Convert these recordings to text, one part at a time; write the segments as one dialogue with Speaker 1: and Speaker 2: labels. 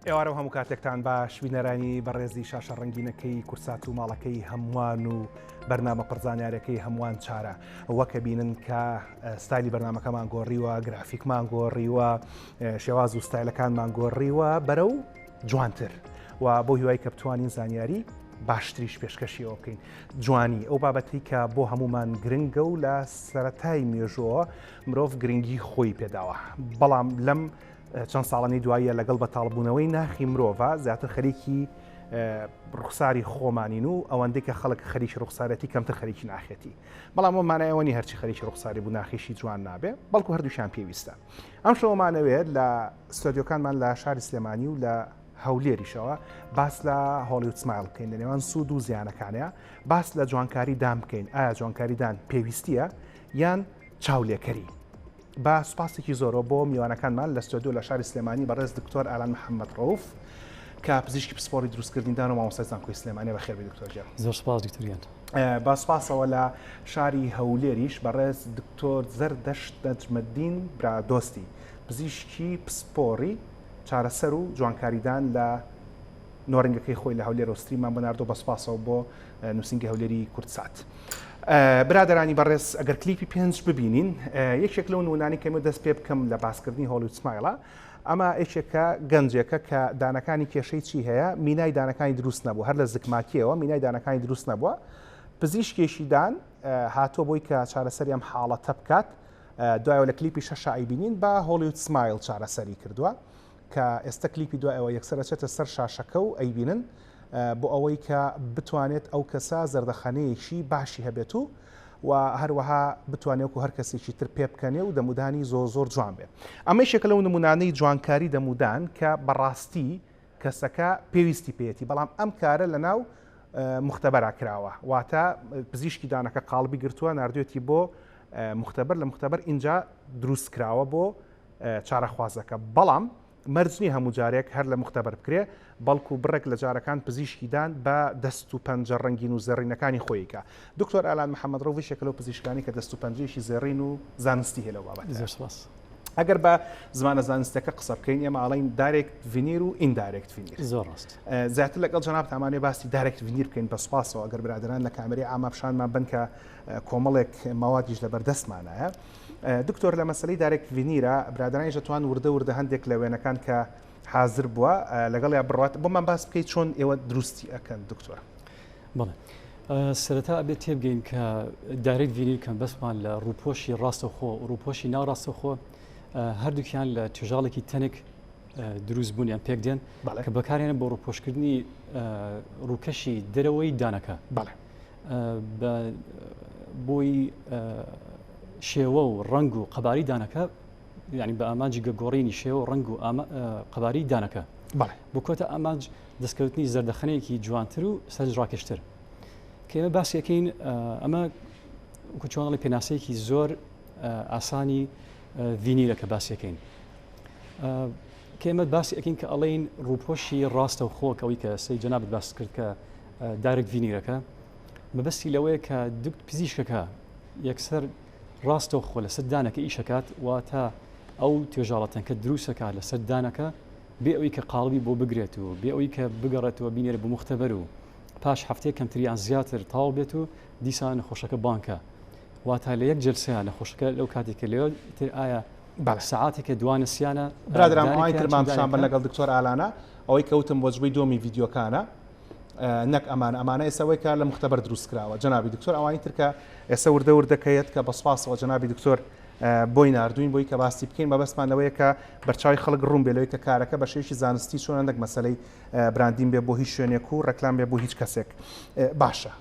Speaker 1: ئێوارە و هەموو کاتێکتان باش بینەرانی بەڕێزی شاشە ڕەنگینەکەی کورسات و ماڵەکەی هەمووان و بەرنامە پڕزانیارەکەی هەمووان چارە وەکە بینن کە ستایلی بەرنمەکەمان گۆڕیوە گرافیکمان گۆڕیوە شێواز و ستایلەکانمان گۆڕیوە بەرەو جوانتر و بۆ هیوای کە بتوانین زانیاری باشتریش پێشکەشیەوە بکەین جوانی ئەو بابەتی کە بۆ هەمومان گرنگە و لە سەتای مێژۆوە مرۆڤ گرنگی خۆی پێداوە بەڵام لەم چەند ساڵانی دواییە لەگەڵ بەتاڵبوونەوەی ناخی مرۆڤە زیاتر خەریکی ڕوخساری خۆمانین و ئەوەندەی کە خەڵک خەریکی ڕوخسارەتی کەمتر خەریکی ناخێتی بەڵام ئەو مانای ئەوە نیە هەرچی خەریکی ڕوخساری بوو ناخیشی جوان نابێ بەڵکو هەردووشیان پێویستە ئەم شەوەمانەوێت لە ستۆدیۆکانمان لە شاری سلێمانی و لە هەولێریشەوە باس لە Hollywood smile بکەین لە نێوان سوود و زیانەکانەیە باس لە جوانکاری دان بکەین ئایا جوانکاری دان پێویستیە یان چاولێکەری بە سوپاسێکی زۆرەوە بۆ میوانەکانمان لە ستۆدیۆ لە شاری سلێمانی بەڕێز دکتۆر ئالان محەممەد ڕەوف کە پزیشکی پسپۆڕی دروستکردنی دان و مامۆستای زانکۆی سلێمانی بەخێربێی دکتۆر گیان.
Speaker 2: زۆر سوپاس دکتۆر گیان.
Speaker 1: بە سوپاسەوە لە شاری هەولێریش بەڕێز دکتۆر زەردەشت نەجمەدین برادۆستی پزیشکی پسپۆڕی چارەسەر و جوانکاریدان لە نۆرینگەکەی خۆی لە هەولێرەوە ستریممان بۆ ناردووە بە سوپاسەوە بۆ نووسینگەی هەولێری کوردسات. برادەرانی بەڕێز ئەگەر کلیپی پێنج ببینین یەکێک لەو نمونانی کەمە دەست پێ بکەم لە باسکردنی Hollywood smile ە ئەمە یەکێکە گەنجێکە کە دانەکانی کێشەی چی هەیە مینای دانەکانی دروست نەبوو هەر لە زکماکیەوە مینای دانەکانی دروست نەبووە پزیشکێکی دان هاتووە بۆی کە چارەسەری ئەم حاڵەتە بکات دوایەوە لە کلیپی شەشا ئەیبینین بە Hollywood smile چارەسەری کردووە کە ئێستا کلیپی دوای ئەوە یەکسەر ئەچێتە سەر شاشەکە و ئەیبینن بۆ ئەوەی کە بتوانێت ئەو کەسە زەردەخەنەیەکی باشی هەبێت و و هەروەها بتوانێت وەکو هەر کەسێکی تر پێ بکەنێ و دەمودانی زۆر زۆر جوان بێ. ئەمە یەکێکە لەو نمونانەی جوانکاری دەمودان کە بەڕاستی کەسەکە پێویستی پێیەتی بەڵام ئەم کارە لەناو مختبەرا کراوە واتە پزیشکی دانەکە قاڵبی گرتووە ناردوێتی بۆ مختبەر لە مختبەر ئینجا دروست کراوە بۆ چارەخوازەکە بەڵام مەرج نیە هەموو جارێک هەر لە موختەبەر بکرێ، بەڵکو بڕێک لە جارەکان پزیشکی دان بە دەست و پەنجە ڕەنگین و زێڕینەکانی خۆی کە. دکتۆر ئالان محەمەد ڕەوف یەکێکە لەو پزیشکانەی کە دەست و پەنجەیەکی زێڕین و زانستی هەیە لەو بابەتە.
Speaker 2: زۆر سپاس.
Speaker 1: ئەگەر بە زمانە زانستیەکە قسە بکەین ئێمە ئەڵێین direct veneer و indirect veneer.
Speaker 2: زۆر ڕاست.
Speaker 1: زیاتر لەگەڵ جەنابت ئەمانەوێ باسی direct veneer بکەین بە سوپاسەوە ئەگەر برادەران لە کامێرەی ئاما پیشانمان بن کە کۆمەڵێک مەوادیش لەبەردەستمانایە. دکتۆر لە مەسەلەی direct veneer ە برادەرانیش دەتوان وردە وردە هەندێک لە وێنەکان کە حازر بووە لەگەڵیا بڕات بۆمان باس بکەیت چۆن ئێوە دروستی ئەکەن دکتۆر.
Speaker 2: بەڵێ سەرەتا ئەبێت تێبگەین کە direct veneer کەم بەسمان لە ڕووپۆشی ڕاستەخۆ ڕووپۆشی ناو ڕاستەخۆ هەردووکیان لە توێژاڵێکی تەنک دروست بوونیان پێک دێن کە بەکارێنە بۆ ڕووپۆشکردنی ڕووکەشی دەرەوەی دانەکە
Speaker 1: بەڵێ
Speaker 2: بە بۆی شێوە و ڕەنگ و قەباری دانەکە یعنی بە ئامانجی گەگۆڕینی شێوە و ڕەنگ و قەباری دانەکە بۆ کۆتە ئامانج دەستکەوتنی زەردەخەنەیەکی جوانتر و سەرنجڕاکێشتر کە ئێمە باسیەکەین ئەمە کوچۆنەڵی پێناسەیەکی زۆر ئاسانی ڤینیرە کە باسیەکەین کە ئێمە باسی ئەکەین کە ئەڵێین ڕووپۆشی ڕاستە و خۆکەوەی کە سەی جەنابت باس کرد کە direct veneer ەکە مەبەستی لەوەیە کە دکت پزیشکەکە یەکسەر ڕاستەوخۆ لەسەر دانەکە ئیشەکات واتە ئەو توێژاڵە تەنکە دروستەکات لەسەر دانەکە بێ ئەوی کە قاڵبی بۆ بگرێت و بێ ئەوی کە بگەڕێتەوە بینێرە بۆ مختبەر و پاش هەفتەیە کەمتریان زیاتر تاو بێت و دیسان نەخۆشەکە بانکە واتە لە یەک جلسەیە نەخۆشەکە لەو کاتێک کە لێ تر ئایا سەعاتێکە دوانە سیانە
Speaker 1: برادران ئەوانی ترمان پیشان بن لەگەڵ دکتۆر ئالانە ئەوەی کەوتم وەجبەی دۆمی ڤیدیۆکانە نەک ئەمانە ئەمانە ئێستا وەی کە لە مختبەر دروست کراوە جەنابی دکتۆر ئەوانی ترکە ئێستا وردە وردەکەیەت کە بە سوپاسەوە جەنابی دکتۆر بۆی ناردوین بۆی کە باسی بکەین مەبەستمان لەوەیە کە بەرچاوی خەڵک ڕوون بێ لەوەی کە کارەکە بە شێوەیەکی زانستی چۆنە نەک مەسەلەی branding بێ بۆ هیچ شوێنێک و ڕێکلام بێ بۆ هیچ کەسێک باشە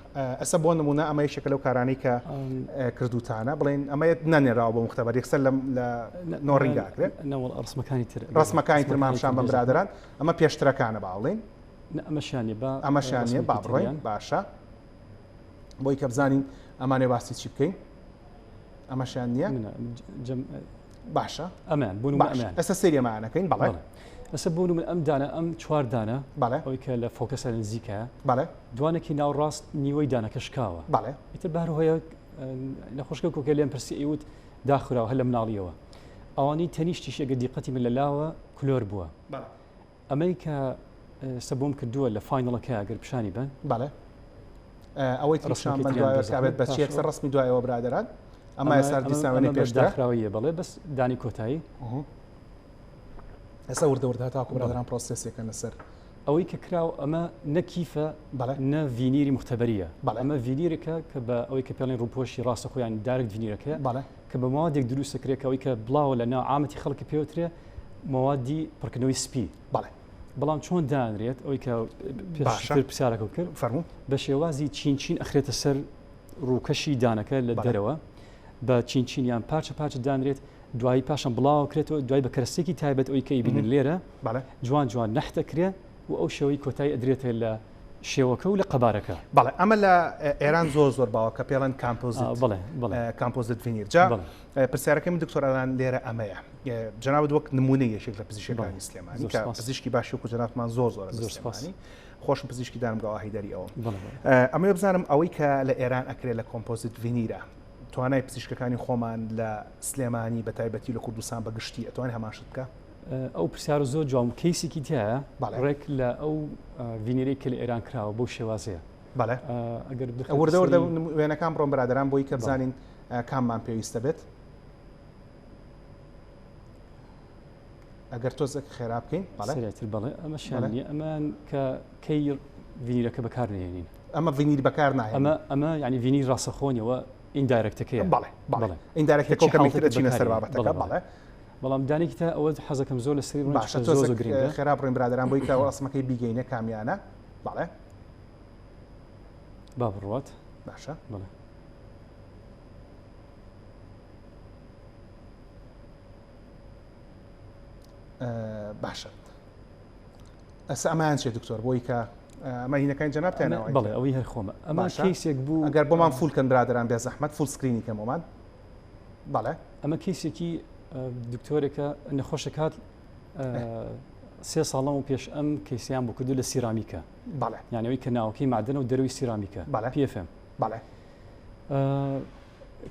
Speaker 1: ئەسە بۆ نمونە ئەمە یەکێکە لەو کارانەی کە کردوتانە بڵێن ئەمە نەنێراوە بۆ مختبەر یەکسەر لە نۆڕینگا کرێت
Speaker 2: ڕسمەکانی تر
Speaker 1: ڕسمەکانی ترمان شان بەم برادران ئەمە پێشترەکانە با بڵێین
Speaker 2: ئەمەشیان نیە با
Speaker 1: ئەمەشیان نیە با بڕۆین باشە بۆی کە بزانین ئەمانێ باسی چی بکەین ئەمەشیان نییە باشە
Speaker 2: ئەمان بوون
Speaker 1: ئەمان ئەسە سەیری ئەمانەکەین بەڵێ
Speaker 2: ئەسە بوون من ئەم دانە ئەم چوار دانە
Speaker 1: بەڵێ
Speaker 2: ئەوی کە لە focus ە نزیکە
Speaker 1: بەڵێ
Speaker 2: دوانێکی ناوڕاست نیوەی دانەکە شکاوە
Speaker 1: بەڵێ
Speaker 2: ئیتر بەهر هۆیە نەخۆشکە کۆکە لێم پرسی ئەیوت داخراوە هەر لە مناڵیەوە ئەوانەی تەنیشتیش ئەگەر دیقەتی من لە لاوە کلۆر بووە. ئەمەی کە ئێستا بۆم کردووە لە final ەکە ئەگەر پیشانی بن.
Speaker 1: بەڵێ ئەوەی تری پیشان بن دوایەوە کە بێت بە چی یەکسەر ڕەسمی دوایەوە برادەران ئەمە ئێستا دیسان وێنەی پێشترە.
Speaker 2: داخراویە بەڵێ بەس دانی کۆتایی.
Speaker 1: ئێستا وردە وردە هەتاکو برادەران process ێکەن لەسەر.
Speaker 2: ئەوەی کە کراو ئەمە نە کیفە نە ڤینیری مختبەریە ئەمە ڤینیرەکە کە بە ئەوەی کە پێڵین ڕووپۆشی ڕاستە خۆیان direct ڤینیرەکە کە بە موادێک دروست دەکرێت کە ئەوەی کە بڵاوە لە ناو عامەتی خەڵکی پێوترێ مەوادی پڕکردنەوەی سپی.
Speaker 1: بەڵێ.
Speaker 2: بەڵام چۆن دانرێت ئەوەی کە پێشتر پرسیارەکە کرد
Speaker 1: فەرموو.
Speaker 2: بە شێوازی چین چین ئەخرێتە سەر ڕووکەشی دانەکە لە دەرەوە بە چین چین یان پارچە پارچە دانرێت دوایی پاشان بڵاوکرێتەوە دوای بە کەرەستێکی تایبەت ئەوی کە ئەیبینن لێرە جوان جوان نەحتەکرێ و ئەو شێوەی کۆتایی ئەدرێتە لە شێوەکە و لە قەبارەکە.
Speaker 1: بەڵێ ئەمە لە ئێران زۆر زۆر باوە کە پێڵێن کامپۆزیت
Speaker 2: بەڵێ بەڵێ
Speaker 1: composite veneer جا پرسیارەکەی من دکتۆر ئالان لێرە ئەمەیە جەنابت وەک نمونەی یەکێک لە پزیشکەکانی سلێمانی کە پزیشکی باشی وەکو جەنابتمان زۆر زۆرە لە سلێمانی خۆشم پزیشکی دانم گەواهیدەری ئەوم ئەمەوێ بزانم ئەوەی کە لە ئێران ئەکرێت لە composite veneer ە توانای پزیشکەکانی خۆمان لە سلێمانی بە تایبەتی لە کوردستان بە گشتی ئەتوانێت هەمان شت بکە؟
Speaker 2: ئەو پرسیارە زۆر جوان و کەیسێکی تایە ڕێک لە ئەو ڤینیرەی کە لە ئێران کراوە بەو شێوازەیە.
Speaker 1: بەڵێ ئەگەر وردە وردە وێنەکان بڕۆن برادەران بۆی کە بزانین کاممان پێویستە بێت. ئەگەر تۆزێک خێرا بکەین
Speaker 2: سرێتر بەڵێ ئەمەشیان نییە ئەمان کە کەی ڤینیرەکە بەکار نێنین
Speaker 1: ئەمە ڤینیر بەکار نایە
Speaker 2: ئەمە ئەمە ینی ڤینیر ڕاستەخۆنیەوە indirect ەکەیە
Speaker 1: بەڵێ بەڵێ indirect ەکە کەمێکتر چینە سەر بابەتەکە بەڵێ
Speaker 2: بەڵام دانێکی تا ئەوە حەزەکەم زۆر لە سەری
Speaker 1: باشە زۆر گرنگە خێرا بڕین برادران بۆی کە ڕسمەکەی بیگەینە کامیانە بەڵێ
Speaker 2: با بڕوات
Speaker 1: باشە
Speaker 2: بەڵێ
Speaker 1: باشە ئەسە ئەمایان چێ دکتۆر بۆی کە ئەمە هینەکانی جەنابتانەوە
Speaker 2: بەڵێ ئەوەی هەر خۆمە ئەمە کەیسێک بوو
Speaker 1: ئەگەر بۆمان full کەن برادران بێ زەحمەت full screen ی کەمەمان بەڵێ
Speaker 2: ئەمە کەیسێکی دکتۆرێکە نەخۆشەکات سێ ساڵەم و پێش ئەم کەیسیان بۆ کردو لە سیرامیکە
Speaker 1: بەڵێ
Speaker 2: یانەوەی کە ناوەکەی معدنە و دەروی سیرامیکە
Speaker 1: بەڵێ
Speaker 2: PFM
Speaker 1: بەڵێ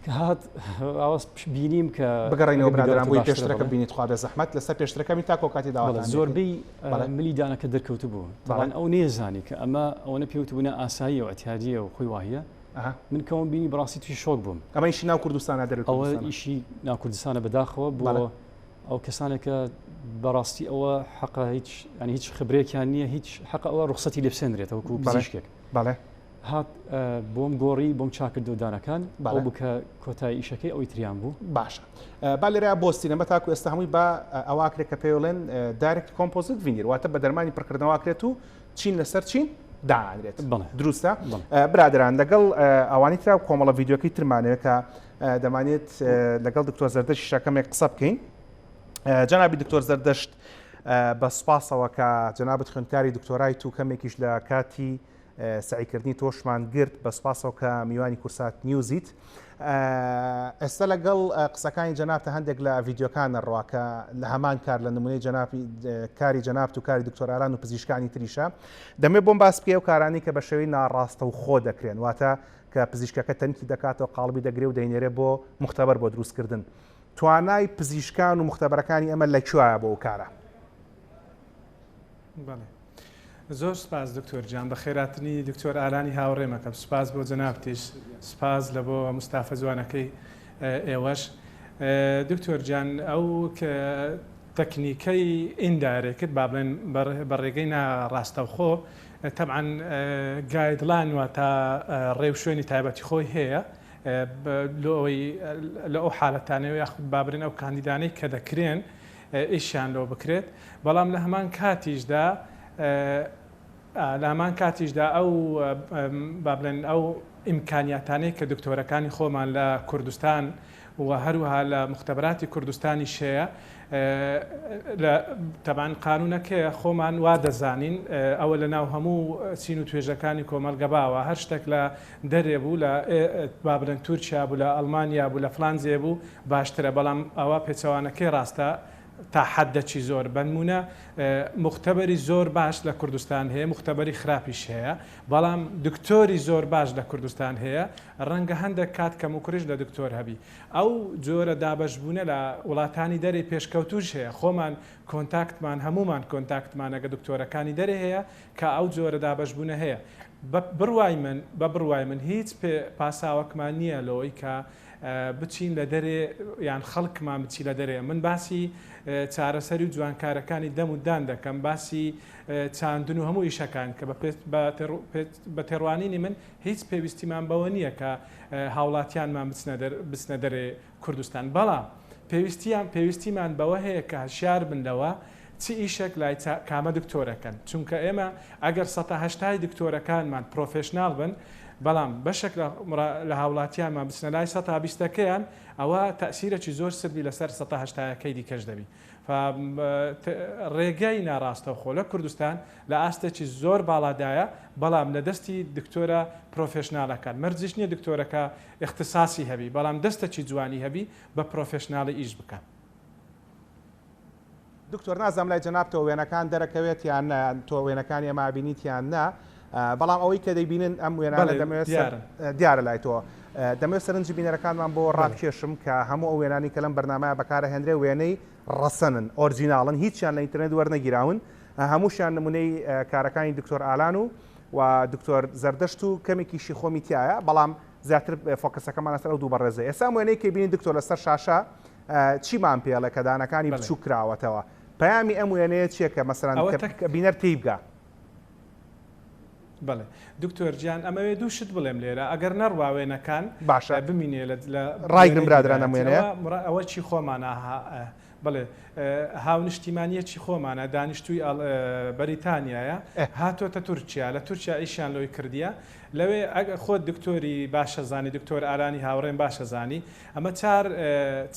Speaker 2: کە هات ئاواز بینیم کە
Speaker 1: بگەڕێنەوە برادەران بۆی پێشترەکە بینیت خوا بێ زەحمەت لەسەر پێشترەکەمی تاکۆ کاتی داواتان
Speaker 2: زۆربەی ملی دانەکە دەرکەوت بوو تاوان ئەو نێزانی کە ئەمە ئەوەنە پێوت بوونە ئاساییە و ئەتیادیە و خۆی واهیە من کەەوەم بینی بەڕاستی توی شۆک بووم
Speaker 1: ئەمە ئیشی ناو کوردستانە دەر
Speaker 2: ئەوە ئیشی ناو کوردستانە بەداخەوە بۆ ئەو کەسانێکە بەڕاستی ئەوە حەقە هیچ ینی هیچ خبرێکیان نییە هیچ حەقە ئەوە ڕوخسەتی لێبسێنرێتەوە وەکو پزیشکێک
Speaker 1: بەڵێ
Speaker 2: هات بۆم گۆڕی بۆم چاکردەوە دانەکان ئەو بوو کە کۆتایی ئیشەکەی ئەوی تریان بوو.
Speaker 1: باشە با لێرە بۆستین ئەمە تاکو ئێستا هەمووی بە ئەواکرێت کە پێڵێن direct composite veneer واتە بە دەرمانی پڕکردنەوەکرێت و چین لەسەر چین دانرێت دروستە برادران لەگەڵ ئەوانی ترا و کۆمەڵە ڤیددیوەکەی ترمانەیە کە دەمانێت لەگەڵ دکتۆر زەردەشی شەکەمێک قسە بکەین جەنابی دکتۆر زەردەشت بە سوپاسەوە کە جەنابت خوێندکاری دکتۆرای تو کەمێکیش لە کاتی سەعیکردنی تۆشمان گرت بە سوپاسەوە کە میوانی کورسات نیوزیت ئێستا لەگەڵ قسەکانی جەنابتە هەندێک لە ڤیددیوکانە ڕوا کە لە هەمان کار لە نمونەی جەنابی کاری جەنابت و کاری دکتۆراران و پزیشکانی تریشە دەمێ بۆم باس بکەی ئەو کارانی کە بە شێوەی ناڕاستە و خۆ دەکرێن واتە کە پزیشکەکە تەنکی دەکاتەوە قاڵبی دەگرێ و دەینێرێ بۆ مختبەر بۆ دروستکردن توانای پزیشکان و مختبەرەکانی ئەمە لە کوایە بۆ ئەو کارە؟
Speaker 3: بەڵێ زۆر سپاس دکتۆر گیان بەخێراتنی دکتۆر ئالانی هاوڕێمەکەم سپاس بۆ جەنابتیش سپاس لە بۆ مستافە جوانەکەی ئێوەش دکتۆر گیان ئەو تەکنیکەی indirect با بڵێن بە ڕێگەی ناڕاستەوخۆ تەبعەن guideline واتە ڕێوشوێنی تایبەتی خۆی هەیە لۆ ئەوەی لە ئەو حالەتانەوە یاخود با بڵێن ئەو کاندیدانەی کە دەکرێن ئیشیان لۆ بکرێت، بەڵام لە هەمان کاتیشدا لە هەمان کاتیشدا ئەو با بڵێن ئەو ئیمکانیاتانەی کە دکتۆرەکانی خۆمان لە کوردستان و هەروەها لە مختبراتی کوردستانیش هەیە لە تەبان قانونەکەیە خۆمان وا دەزانین ئەوە لە ناو هەموو چین و توێژەکانی کۆمەڵگە باوە هەر شتێک لە دەرێ بوو لە با بڵێن تورکیا بوو لە ئەڵمانیا بوو لە فلان جێ بوو باشترە بەڵام ئەوە پێچەوانەکەی ڕاستە. تا حەدەکی زۆر بەنمونە موختەبەری زۆر باش لە کوردستان هەیە موختەبەری خراپیش هەیە بەڵام دکتۆری زۆر باش لە کوردستان هەیە ڕەنگە هەندێک کات کەموکوڕیش لە دکتۆر هەبی ئەو جۆرە دابەشبوونە لە وڵاتانی دەرێ پێشکەوتوش هەیە خۆمان contact مان هەموومان contact مان ئەگە دکتۆرەکانی دەرێ هەیە کە ئەو جۆرە دابەشبوونە هەیە بە بڕوای من بە بڕوای من هیچ پێ پاساوەکمان نییە لەوەی کە بچین لە دەرێ یان خەڵکمان بچی لە دەرێ من باسی چارەسەری و جوانکارەکانی دەم و دان دەکەم باسی چاندن و هەموو ئیشەکان کە بە تێڕوانینی من هیچ پێویستیمان بەوە نییە کە هاوڵاتیانمان بچنە دەر بچنە دەرێ کوردستان بەڵام پێویستیان پێویستیمان بەوە هەیە کە هەشیار بن لەوە چ ئیشێک لای کامە دکتۆرەکەن چونکە ئێمە ئەگەر سەتا هەشتای دکتۆرەکانمان professional بن بەڵام بەشێک لە هاوڵاتیانمان بچنە لای سەتا بیستەکەیان ئەوە تەئسیرەکی زۆر سلبی لەسەر سەتا هەشتایەکەی دیکەش دەبی ڕێگای ناڕاستەوخۆ لە کوردستان لە ئاستێکی زۆر باڵادایە بەڵام لە دەستی دکتۆرە professional ەکان مەرجیش نییە دکتۆرەکە ئیختساسی هەبی بەڵام دەستەکی جوانی هەبی بە professional ی ئیش بکا.
Speaker 1: دکتۆر نازانم لای جەنابتەوە وێنەکان دەرەکەوێت یان نا تۆ وێنەکانی ئێمە ئەبینیت یان نا بەڵام ئەوەی کە دەیبینن ئەم وێنانە دەمەوێت دیارە لای تۆ دەمەوێت سەرنجی بینەرەکانمان بۆ ڕابکێشم کە هەموو ئەو وێنانی کە لەم بەرنامەیە بەکارەهێنرێ وێنەی ڕەسەنن original ن هیچیان لە ئینتەرنێت وەرنەگیراون هەمووشیان نمونەی کارەکانی دکتۆر ئالان و و دکتۆر زەردەشت و کەمێکیشی خۆمی تایە بەڵام زیاتر focus ەکەمان لەسەر ئەو دوو بەڕێزە ئێستا وێنەی کە بینی دکتۆر لەسەر شاشە چیمان پێڵێ کە دانەکانی بچوک کراوەتەوە پەیامی ئەم وێنەیە چیە کە مەسەلەن کە بینەر تێی بگا؟
Speaker 3: بەڵێ دکتۆر گیان ئەمەوێ دوو شت بڵێم لێرە ئەگەر نەڕوا وێنەکان
Speaker 1: باشە
Speaker 3: بمینێ لە
Speaker 1: ڕایگرم برادران ئەم وێنەیە
Speaker 3: ئەوە چی خۆمانە بەڵێ هاونشتیمانیەکی خۆمانە دانیشتووی بەریتانیایە هاتۆتە تورکیا لە تورکیا ئیشیان لۆی کردیە لەوێ خۆت دکتۆری باشەزانی دکتۆر ئالانی هاوڕێم باشەزانی ئەمە چار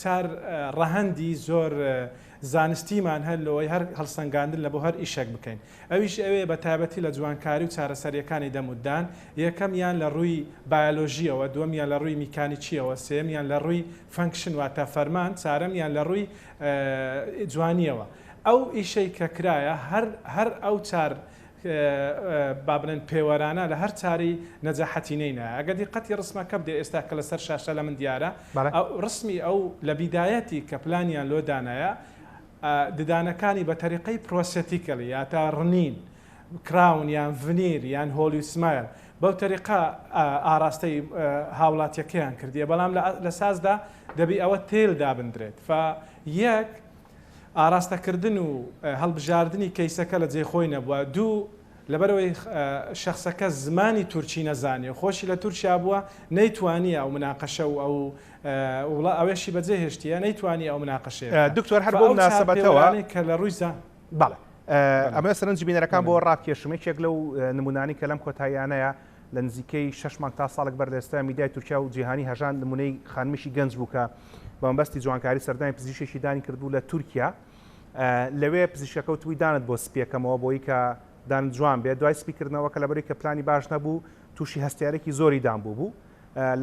Speaker 3: چار ڕەهەندی زۆر زانستیمان هەر لەوەی هەر هەڵسەنگاندن لە بۆ هەر ئیشێک بکەین ئەویش ئەوەیە بە تایبەتی لە جوانکاری و چارەسەرییەکانی دەم و ددان، یەکەمیان لە ڕووی بایۆلۆژییەوە، دووەمیان لە ڕووی میکانیکییەوە، سێیەمیان لە ڕووی function واتە فەرمان، چارەمیان لە ڕووی جوانییەوە. ئەو ئیشەی کە کرایە هەر هەر ئەو چار با بڵێن پێوەرانە لە هەر چاری نەجاحەتی نەینایە. ئەگەر دیقەتی ڕسمەکە بدەی ئێستا کە لەسەر شاشە لە من دیارە، ئەو ڕسمی ئەو لە بیدایەتی کە پلانیان لۆ دانایە، ددانەکانی بە تەریقەی prosthetically یاتا ڕنین، crown یان ڤنیر یان Hollywood smile بەو تەریقە ئاراستەی هاوڵاتیەکەیان کردیە بەڵام لە سازدا دەبی ئەوە تێل دابندرێت فە یەک ئاراستەکردن و هەڵبژاردنی کەیسەکە لە جێی خۆی نەبووە دوو لەبەرئەوەی شەخسەکە زمانی تورکی نەزانێ و خۆشی لە تورکیا بووە نەیتوانیە ئەو مناقەشە و ئەو وڵا ئەوێشی بەجێ هێشتیە نەیتوانیە ئەو مناقەشەیە بکا
Speaker 1: دکتۆر هەر
Speaker 3: فە
Speaker 1: بۆ
Speaker 3: ئەو چار
Speaker 1: مناسەبەتەوە
Speaker 3: پێوەرانەی کە لە ڕووی زا
Speaker 1: بەڵێ
Speaker 3: بەڵێ
Speaker 1: ئەمەوێ سەرنجی بینەرەکان
Speaker 3: بەڵێ
Speaker 1: بۆ ڕابکێشم یەکێک لەو نمونانەی کە لەم کۆتاییانەیە لە نزیکەی شەش مانگ تا ساڵێک بەر لە ئێستا میدیای تورکیا و جیهانی هەژاند نمونەی خانمێکی گەنج بوو کە بە مەبەستی جوانکاری سەردانی پزیشکێکی دانی کردبوو لە تورکیا لەوێ پزیشکەکە وتبووی دانت بۆ سپیەکەمەوە بۆی کە دانت جوان بێت دوای سپیکردنەوە کە لەبەری کە پلانی باش نەبوو تووشی هەستیارێکی زۆری دان بوو بوو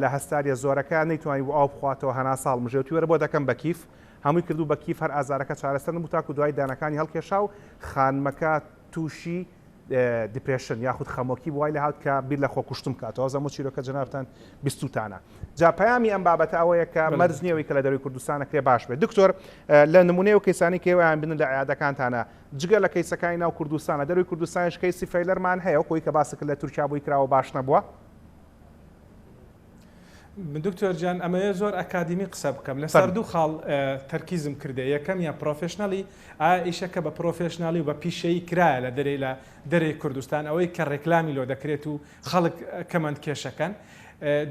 Speaker 1: لە هەستاریە زۆرەکە نەیتوانی بوو ئاو بخواتەوە هەناسە هەڵمژێ وتی وەرە بۆ دەکەم بە کیف هەمووی کردو بە کیف هەر ئازارەکە چارەسەر نەبوو تاکو دوای دانەکانی هەڵکێشا و خانمەکە تووشی depression یاخود خەمۆکی بوو وای لێهات کە بیر لە خۆکوشتن بکاتەوە ئەزانم ئەو چیرۆکە جەنابتان بیستوتانە جا پەیامی ئەم بابەتە ئەوەیە کە مەرج نییە ئەوەی کە لە دەروی کوردستان ئەکرێ باش بێت دکتۆر لە نمونەی ئەو کەیسانەی کە ئێوەیان بینن لە عیادەکانتانە جگە لە کەیسەکانی ناو کوردستان لە دەروی کوردستانیش کەیسی failure مان هەیە وەکو ئەوەی کە باست کرد لە تورکیا بۆی کراوە باش نەبووە؟
Speaker 3: دکتۆر گیان ئەمەوێ زۆر ئەکادیمی قسە بکەم لەسەر دوو خاڵ تەرکیزم کردە یەکەمیان professional ی ئایا ئیشەکە بە professional ی و بە پیشەیی کرایە لە دەرێ لە دەرێی کوردستان ئەوەی کە ڕێکلامی لۆ دەکرێت و خەڵک کەمەند کێشەکەن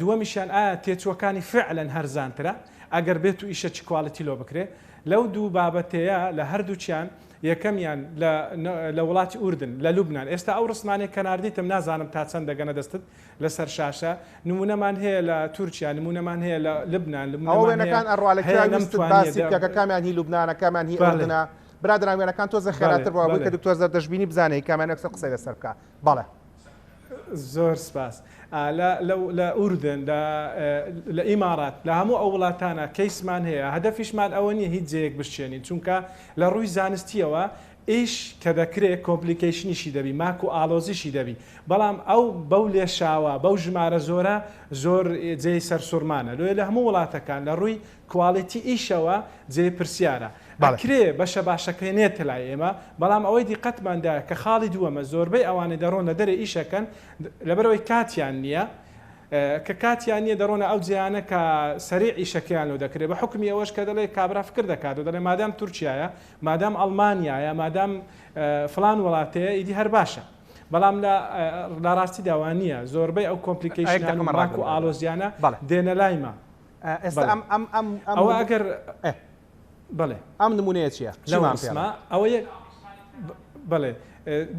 Speaker 3: دووەمیشیان ئایا تێچووەکانی فعلەن هەرزانترە ئەگەر بێت و ئیشەکی quality لۆ بکرێ لەو دوو بابەتەیە لە هەردووکیان یەکەمیان لە لە وڵاتی ئوردن لە لوبنان ئێستا ئەو ڕسمانەی کە ناردیتم نازانم تا چەند دەگەنە دەستت لەسەر شاشە نمونەمان هەیە لە تورکیا نمونەمان هەیە لە لبنان
Speaker 1: ئەوە
Speaker 3: نمونەمان هەیە
Speaker 1: وێنەکان ئەڕوا لە
Speaker 3: هەیە
Speaker 1: کوێ ویستت
Speaker 3: نەمتوانیە
Speaker 1: باسی
Speaker 3: دە
Speaker 1: بکە کە کامیان هی لوبنانە کامیان هی
Speaker 3: بەڵێ
Speaker 1: ئوردنە برادەران وێنەکان تۆزێ
Speaker 3: بەڵێ
Speaker 1: خێراتر بڕوا بۆی کە
Speaker 3: بەڵێ
Speaker 1: دکتۆر زەردەشت بینی بزانێ هی کامیان یەکسەر قسەی لەسەر بکا بەڵێ.
Speaker 3: زۆر سپاس. لە لە لە ئوردن لە لە ئیمارات لە هەموو ئەو وڵاتانە کەیسمان هەیە هەدەفیشمان ئەوە نییە هیچ جێیەک بشچێنین چونکە لە ڕووی زانستیەوە ئیش کە دەکرێ complication یشی دەبی ماک و ئاڵۆزیشی دەبی بەڵام ئەو بەو لێشاوە بەو ژمارە زۆرە زۆر جێی سەرسوڕمانە لۆیە لە هەموو وڵاتەکان لە ڕووی quality ئیشەوە جێی پرسیارە. ئەکرێ بەشە باشەکەی نێتە لای ئێمە، بەڵام ئەوەی دیقەتمان دایە کە خاڵی دووەمە زۆربەی ئەوانەی دەڕۆن لە دەرێ ئیشەکەن لەبەرئەوەی کاتیان نییە، کە کاتیان نییە دەڕۆنە ئەو جێیانە کە سەریع ئیشەکەیان لۆ دەکرێ بە حوکمی ئەوەش کە دەڵێ کابرا فکر دەکات و دەڵێ مادام تورکیایە، مادام ئەڵمانیایە، مادام فڵان وڵاتەیە ئیدی هەر باشە. بەڵام لە لە ڕاستیدا وا نییە، زۆربەی ئەو complication ان و ماک و ئاڵۆزیانە دێنە لای مە.
Speaker 1: ئێستا ئەم ئەم ئەم
Speaker 3: ئەم ئەوە ئەگەر بەڵێ
Speaker 1: ئەم نمونەیە چییە؟
Speaker 3: لەو ڕسمە ئەوە یەک بەڵێ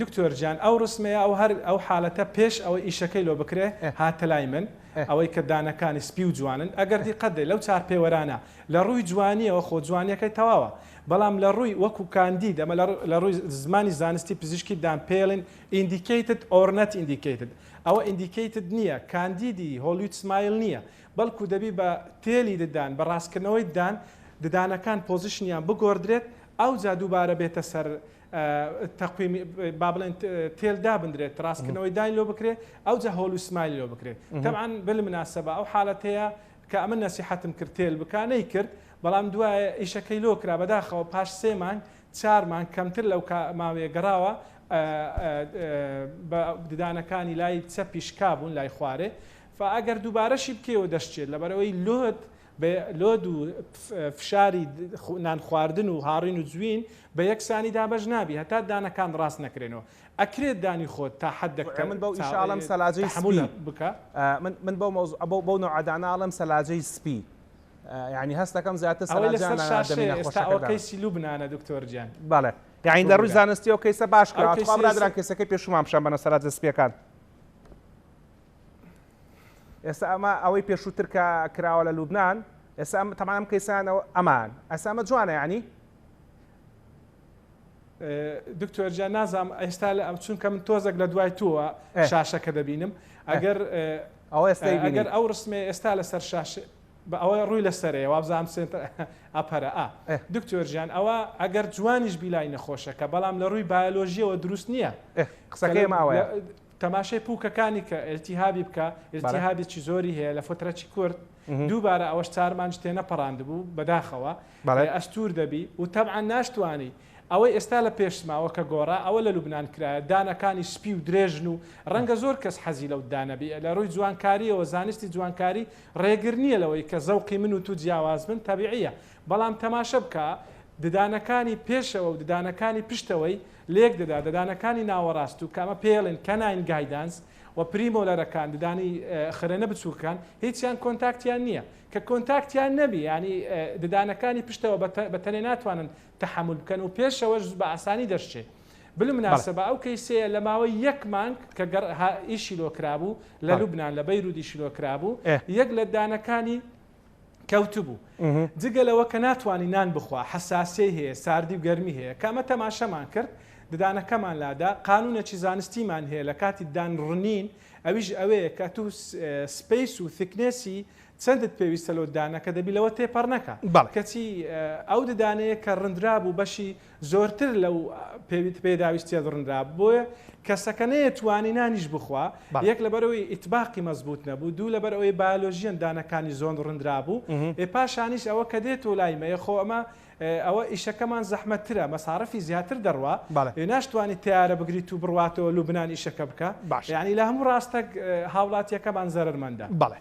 Speaker 3: دکتۆر گیان ئەو ڕسمەیە ئەو هەر ئەو حالەتە پێش ئەوەی ئیشەکەی لۆ بکرێ هاتە لای من ئەوەی کە دانەکانی سپی و جوانن ئەگەر دیقەت دەی لەو چار پێوەرانە لە ڕووی جوانیەوە خۆ جوانیەکەی تەواوە بەڵام لە ڕووی وەکو کاندید ئەمە لە ڕووی زمانی زانستی پزیشکی دان پێڵین indicated or not indicated ئەوە indicated نییە کاندیدی Hollywood smile نییە بەڵکو دەبی بە تێلی ددان، بە ڕاستکردنەوەی ددان، ددانەکان position یان بگۆڕدرێت، ئەوجا دووبارە بێتە سەر تەقویمی با بڵێن تێل دابندرێت، ڕاستکردنەوەی دانی لۆ بکرێت، ئەوجا Hollywood smile ی لۆ بکرێت. تەبعەن بالمناسبە ئەو حالەتەیە کە ئەمن نەسیحەتم کرد تێل بکا نەیکرد، بەڵام دوایە ئیشەکەی لۆ کرا، بەداخەوە پاش سێ مانگ چار مانگ کەمتر لەو ماوەیە گەڕاوە بە ددانەکانی لای چەپی شکابوون لای خوارێ، فا ئەگەر دووبارەشی بکەیەوە دەشچێت لەبەرئەوەی load بە load و فشاری نان خواردن و هاڕین و جوین بە یەکسانی دابەش نابی هەتا دانەکان ڕاست نەکرێنەوە ئەکرێت دانی خۆت تا حەدێک
Speaker 1: من بەو ئیشە ئەڵێم سەلاجەی
Speaker 3: تەحەمول
Speaker 1: سپی
Speaker 3: بکە.
Speaker 1: من من بەو مەوزوع بەو بەو نەوعە دانە ئەڵێم سەلاجەی سپی یانی هەست دەکەم زیاتر
Speaker 3: ئەوەی
Speaker 1: سەلاجەیان
Speaker 3: لەسەر
Speaker 1: لە دەمی
Speaker 3: شاشەیە ئێستا ئەوە
Speaker 1: نەخۆشەکە دانا.
Speaker 3: کەیسی لوبنانە دکتۆر گیان.
Speaker 1: بەڵێ یانی لە ڕووی
Speaker 3: ببورە
Speaker 1: زانستیەوە کەیسە باش
Speaker 3: ئەو
Speaker 1: کراوە تخوا
Speaker 3: کەیسەی
Speaker 1: برادەران کەیسەکەی پێشوومان پیشان بەنە سەلاجە سپیەکان. ئێستا ئەمە ئەوەی پێشووتر کە کراوە لە لوبناان ئێستا ئەم تەمان ئەم کەیسانەوە ئەمان ئەسا ئەمە جوانە یعنی
Speaker 3: دکتۆر جان نازانم ئێستا لە چونکە من تۆزێک لە دوای تۆوە شاشەکە دەبینم ئەگەر
Speaker 1: ئەوە ئێستا
Speaker 3: ئەگەر ئەو ڕسمێ ئێستا لەسەر شاش بە ئەوە ڕووی لەسەرەیە وابزانام سێنتەر ئەپەرە ئا دکتۆر جان ئەوە ئەگەر جوانیش بیلای نەخۆشەکە بەڵام لە ڕووی بایۆلۆژیەوە دروست نییە
Speaker 1: قسەکەی ماوەیە
Speaker 3: تەماشای پوکەکانی کە ئیلتیهابی بکە، ئیلتیهابێکی زۆری هەیە لە فترەکی کورت، دووبارە ئەوەش چار مانگی تێنەپەڕاندبوو بەداخەوە ئەستوور دەبی و تەبعەن ناشتوانی ئەوەی ئێستا لە پێشماوە کە گۆڕا ئەوە لە لوبنان کرایە دانەکانی سپی و درێژن و ڕەنگە زۆر کەس حەزی لەو دانە بی لە ڕووی جوانکاریەوە زانستی جوانکاری ڕێگر نییە لەوەی کە زەوقی من و تو جیاواز بن تەبیعیە بەڵام تەماشە بکە ددانەکانی پێشەوە و ددانەکانی پشتەوەی لێک دەدا، ددانەکانی ناوەڕاست و کە ئەمە پێیەڵێن canine guidance و premolar ەکان، ددانی خرێنە بچووکەکان، هیچیان contact یان نییە. کە contact یان نەبی یانی ددانەکانی پشتەوە بە تەنێ ناتوانن تەحەمول بکەن و پێشەوەش بە ئاسانی دەشچێ. بالمناسبە ئەو کەیسەیە لە ماوەی یەک مانگ کە گەڕ ئیشی لۆ کرابوو لە لوبنان لە بەیروت ئیشی لۆ کرابوو یەک لە ددانەکانی کەوتبوو. جگە لەوە کە ناتوانی نان بخوا، حەساسیەی هەیە، ساردی و گەرمی هەیە. کە ئەمە تەماشەمان کرد، ددانەکەمان لادا، قانونێکی زانستیمان هەیە لە کاتی ددان ڕنین، ئەویش ئەوەیە کە ئەتوو space و thickness ی چەندت پێویستە لۆ ددانەکە دەبی لەوە تێپەڕ نەکا. کەچی ئەو ددانەیە کە ڕندرابوو بەشی زۆرتر لەو پێداویستیە دڕنرا بۆیە کەسەکە نەیەتوانی نانیش بخوا یەک لەبەرئەوەی ئیتباقی مەزبوت نەبوو دوو لەبەرئەوەی بایۆلۆژیەن دانەکانی زۆن ڕنرابوو ئێ پاشانیش ئەوە کە دێتەوە لای مەیە خۆ ئەمە ئەوە ئیشەکەمان زەحمەتترە مەسارفی زیاتر دەڕوا ئێ ناشتوانی تەیارە بگریت و بڕواتەوە لوبنان ئیشەکە بکا یانی لە هەموو ڕاستەک هاوڵاتیەکەمان زەرەرمەندە.
Speaker 1: بەڵێ.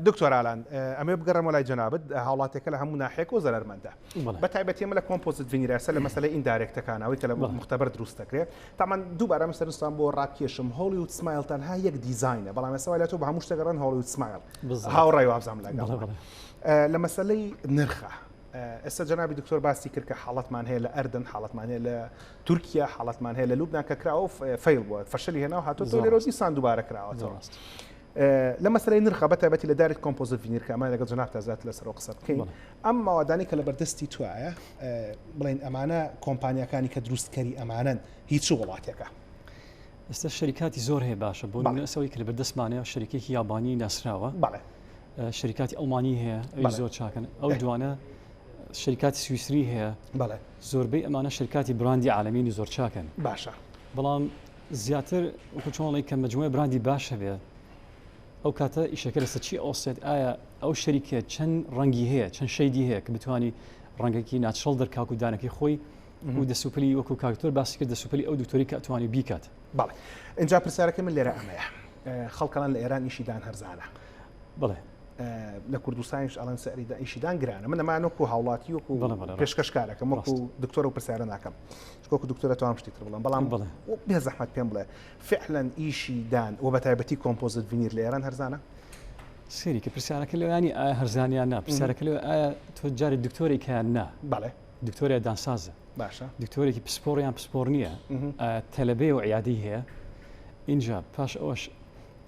Speaker 1: دکتۆر ئالان ئەمەوێ بگەڕێمەوە لای جەنابت هاوڵاتیەکە لە هەموو ناحیەکەوە زەرەرمەندە بە تایبەتی ئەمە لە composite veneer ە لە مەسەلەی indirect ەکان ئەوەی کە لە مختبەر دروست دەکرێت تامان دووبارە من سەرنجتان بۆ ڕاکێشم Hollywood smile تەنها یەک دیزاینە بەڵام ئێستا وای لە تۆ بە هەموو شتێک ڕەن Hollywood smile هاوڕای وابزانم لەگەڵ لە مەسەلەی نرخە ئێستا جەنابی دکتۆر باسی کرد کە حاڵەتمان هەیە لە ئەردەن حاڵەتمان هەیە لە تورکیا حاڵەتمان هەیە لە لوبناان کە کراوە fail بووە فەشلی هێنا و هاتۆ لێرە دیسان دووبارە کراوەتەوە لە مەسەلەی نرخە بە تایبەتی لە direct composite veneer کە ئەمە لەگەڵ جەنابتا زیاتر لەسەرەوە قسە بکەین ئەم مەوادانەی کە لە بەردەستی توایە بڵێن ئەمانە کۆمپانیاکانی کە دروستکەری ئەمانەن هیچ وڵاتێکە؟
Speaker 2: ئێستا شەریکاتی زۆر هەیە باشە بۆ نمونە ئەوەی کە لە بەردەستمانەیە شەریکێکی یابانی ناسراوە شەریکاتی ئەڵمانی هەیە ئەوی زۆر چاکن ئەو دوانە شەریکاتی سویسری هەیە زۆربەی ئەمانە شەریکاتی براندی عالەمین و زۆر چاکن
Speaker 1: باشە
Speaker 2: بەڵام زیاتر وەکو چۆنڵی کە مجموعە براندی باش هەبێت ئەو کاتە ئیشەکە لەسەر چی ئەوسێت ئایا ئەو شەریکە چەند ڕەنگی هەیە چەند shade ی هەیە کە بتانی ڕەنگێکی natural دەرکاک و دانەکەی خۆی و دەسوپلی وەکو کاکتۆر باسی کرد دەسوپلی ئەو دکتۆری کە ئەتوانی بیکات.
Speaker 1: بەڵێ ئینجا پرسیارەکەی من لێرە ئەمەیە خەڵکەڵان لە ئێران ئیشی دان هەرزانە
Speaker 2: بڵێ
Speaker 1: لە کوردستانیش ئەڵێن سعری ئیشی دان گرانە من ئەمان وەکو هاوڵاتی وەکو پێشکەشکارەکەم وەکو دکتۆر و پرسیارە ناکەم چکۆکو دکتۆرە توام شتی تر بڵم بەڵام بڵێ بێ زەحمەت پێم بڵێ فعلا ئیشی دان و بە تایبەتی composite veneer لە ئێران هەرزانە
Speaker 2: سێری کە پرسیارەکە لەوانی ئایا هەرزانیان نا پرسیارەکە لەوە ئایا تۆ جارێک دکتۆرێکیان نا
Speaker 1: بەڵێ
Speaker 2: دکتۆرە دانسازە
Speaker 1: باشە
Speaker 2: دکتۆرێکی پسپۆڕ یان پسپۆڕ نییە تەلەبەیە و عیادەی هەیە اینجا پاش ئەوەش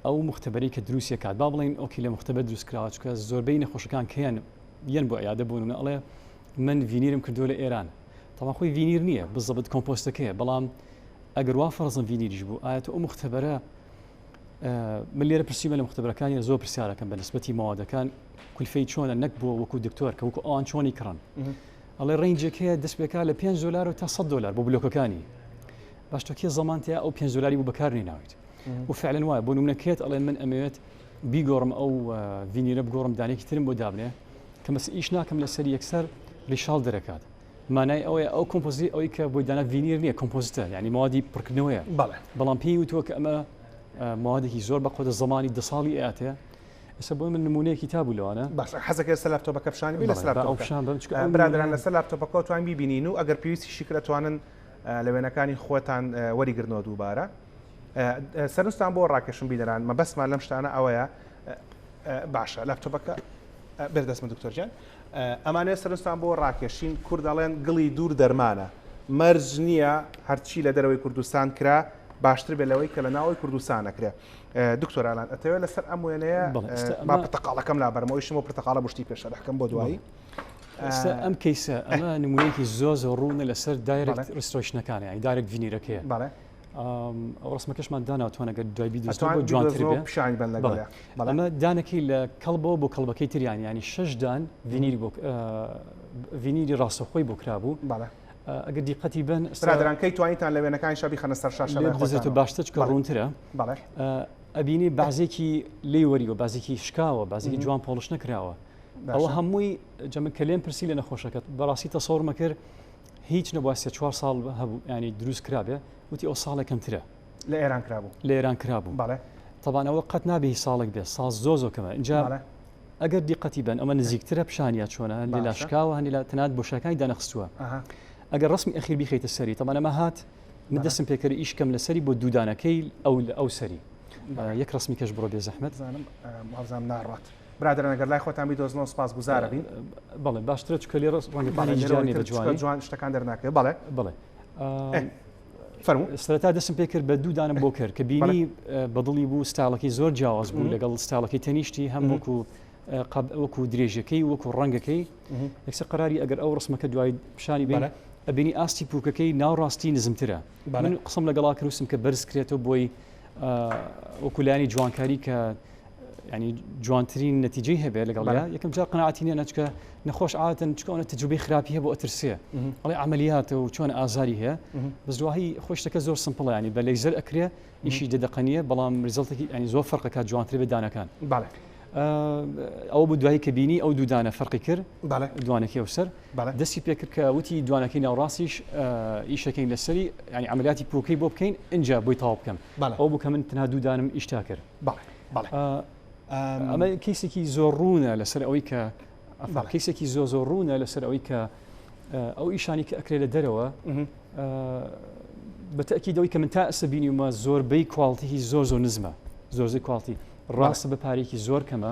Speaker 2: ئەو مختبەری کە دروستیە کات با بڵین okay لە مختبە دروست کراوە چکە زۆربەی نەخۆشەکان کەیان یەن بۆ عیادە بوون و ئەڵێ من ڤینیرم کردو لە ئێران تەوا خۆی ڤینیر نییە بزەبت کۆمپۆستەکەیە بەڵام ئەگەر وا فەرزم ڤینیریش بوو ئایا تۆ ئەو مختبەرە من لێرە پرسیمە لە مختبەرەکانی زۆر پرسیارەکەم بە نسبەتی مەوادەکان کولفەی چۆنە نەک بۆ وەکو دکتۆر کە وەکو ئەوان چۆنی کڕن ئەڵێ range ێک هەیە دەست پێکا لە 5 دلار و تا 100 دلار بۆ بلۆکەکانی باش تۆ کێ زەمانتیا ئەو 5 دلاری بۆ بەکار نێناویت و فعلا وایە بۆ نمونە کێت ئەڵێ من ئەمەوێت بیگۆڕم ئەو ڤینیرە بگۆڕم دانێکی ترم بۆ دابنێ کە مەس ئیش ناکەم لەسەر یەکسەر ریشاڵ دەرەکات مانای ئەوەیە ئەو composite ئەوەی کە بۆی دانا ڤینیر نییە composite ە یعنی موادی پڕکردنەوەیە بەڵام پێی وتووە کە ئەمە موادێکی زۆر بەقوەتە زەمانی دە ساڵی ئەاتێ ئێستا بۆ من نمونەیەکی تا بوو لەوانە.
Speaker 1: باشە حەزەکەی لەسەر لاپتۆپەکە پیشانی بی لەسەر لاپتۆپەکە
Speaker 2: پیشان بەم چونکە ئەو
Speaker 1: برادەران لەسەر لاپتۆپەکە توان بیبینین و ئەگەر پێویستیشی کرد ئەتوانن لە وێنەکانی خۆتان وەریگرنەوە دووبارە سەرنجتان بۆ ڕاکێشم بینەران مەبەستمان لەم شتانە ئەوەیە باشە لاپتۆپەکە بێر دەستمە دکتۆر گیان ئەمانەیە سەرنجتان بۆ ڕاکێشین کورد ئەڵێن گڵی دوور دەرمانە مەرج نییە هەرچی لە دەرەوەی کوردستان کرا باشتر بێ لەوەی کە لە ناوەی کوردستان ئەکرێ دکتۆر ئالان ئەتەوێت لەسەر ئەم وێنەیە با پرتەقاڵەکەم لابەرم ئەویشم بۆ پرتەقاڵە بۆ شتی پێ شەرحکەم بۆ دوایی
Speaker 2: ئێستا ئەم case ە ئەمە نمونەیەکی زۆر زۆر ڕوونە لەسەر direct restoration ەکان یانی direct veneer ەکەیە ئەو ڕسمەکەشمان دانا توان ئەگەر دوای بیدۆزنەوە بۆ جوانتر بێ
Speaker 1: پیشانی بەن لەگەڵ
Speaker 2: ئەمە دانەکەی لە کەڵبەوە بۆ کەڵبەکەی تریان ینی شش دان ڤینیری بۆ ڤینیری ڕاستەخۆی بۆ کرابوو ئەگەر دیقەتی بن
Speaker 1: برادران کەی توانیتان لە وێنەکانی شا بیخەنە سەر شاشە لای
Speaker 2: خۆتانەوە باشتر چکە ڕوونترە ئەبینی بازێکی لێی وەریوە بازێکی شکاوە بازێکی جوان polish نەکراوە ئەوە هەمووی جەمە کە لێم پرسی لە نەخۆشەکەت بەڕاستی تەسەورمە کرد هیچ نەبووە سێ چوار ساڵ هەبوو ینی دروست کرابێ وتی ئەو ساڵێک کەمترە
Speaker 1: لە ئێران کرابوو
Speaker 2: لە ئێران کرابوو
Speaker 1: بەڵێ
Speaker 2: تەبانەوە قەت نابێ ساڵێک بێ ساڵ زۆ زۆ کەمە اینجا ئەگەر دیقەتی بن ئەمە نزیکترە پیشانیا چۆنە هەندێ لا شکاوە هەندێ لا تەنانەت بۆشاکانی دانەخستووە ئەگەر ڕسمی ئەخیر بیخەیتە سەری تەبان ئەمە هات من دەستم پێکرد ئیش کەم لەسەری بۆ دوودانەکەی ئەو ئەو سەری یەک ڕسمی کەش بڕۆ بێ زەحمەت
Speaker 1: زانم وابزانم ناڕات برادەران ئەگەر لای خۆتان بیدۆزنەوە سپاس گوزارە بین
Speaker 2: بەڵێ باشترە چکە لێ ڕست ڕەنگەکانی جوانی بە جوانی
Speaker 1: جوان شتەکان دەرناکەوێت بەڵێ
Speaker 2: بەڵێ
Speaker 1: فەرموو
Speaker 2: سەرەتا دەستم پێ کرد بە دوو دانم بۆ کرد کە بینی بەدڵی بوو ستایلەکەی زۆر جیاواز بوو لەگەڵ ستایلەکەی تەنیشتی هەم وەکو وەکو درێژەکەی وەکو ڕەنگەکەی یەکسەر قراری ئەگەر ئەو ڕسمەکە دوای پیشانی بێ ئەبینی ئاستی پوکەکەی ناوڕاستی نزمترە من قسم لەگەڵا کروسم کە بەرز کرێتەوە بۆی وەکو لایەنی جوانکاری کە ینی جوانترین نەتیجەی هەبێت لەگەڵ یەکەم جار قەناعەتی نیە نەچکە نەخۆش عادەتەن چکە ئەوە تەجروبەی خراپی هەبوو ئەترسێ ئەڵێ عملیاتە و چۆن ئازاری هەیە بەس دوایی خۆشتەکە زۆر simple ە ینی بە لەیزەر ئەکرێ ئیشی دە دەقە نییە بەڵام result ێکی ینی زۆر فەرقەکە جوانتر بێ دانەکان ئەوە بوو دوایی کە بینی ئەو دوودانە فەرقی کرد دوانەکەی ئەو سەر دەستی پێکرد کە وتی دوانەکەی ناوڕاستیش ئیشەکەین لەسەری ینی عملیاتی پوکەی بۆ بکەین اینجا بۆی تەواو بکەم ئەو بوو کە من تەنها دوودانم ئیشتا کرد ئەمە case ێکی زۆر ڕوونە لەسەر ئەوەی کە case ێکی زۆ زۆر ڕوونە لەسەر ئەوەی کە ئەو ئیشانی کە ئەکرێت لە دەرەوە بەتەکیدەوەی کە من تا ئەسە بینیومە زۆربەی quality زۆر زۆر نزمە زۆر زۆر quality ڕاستە بە پارێکی زۆر کەمە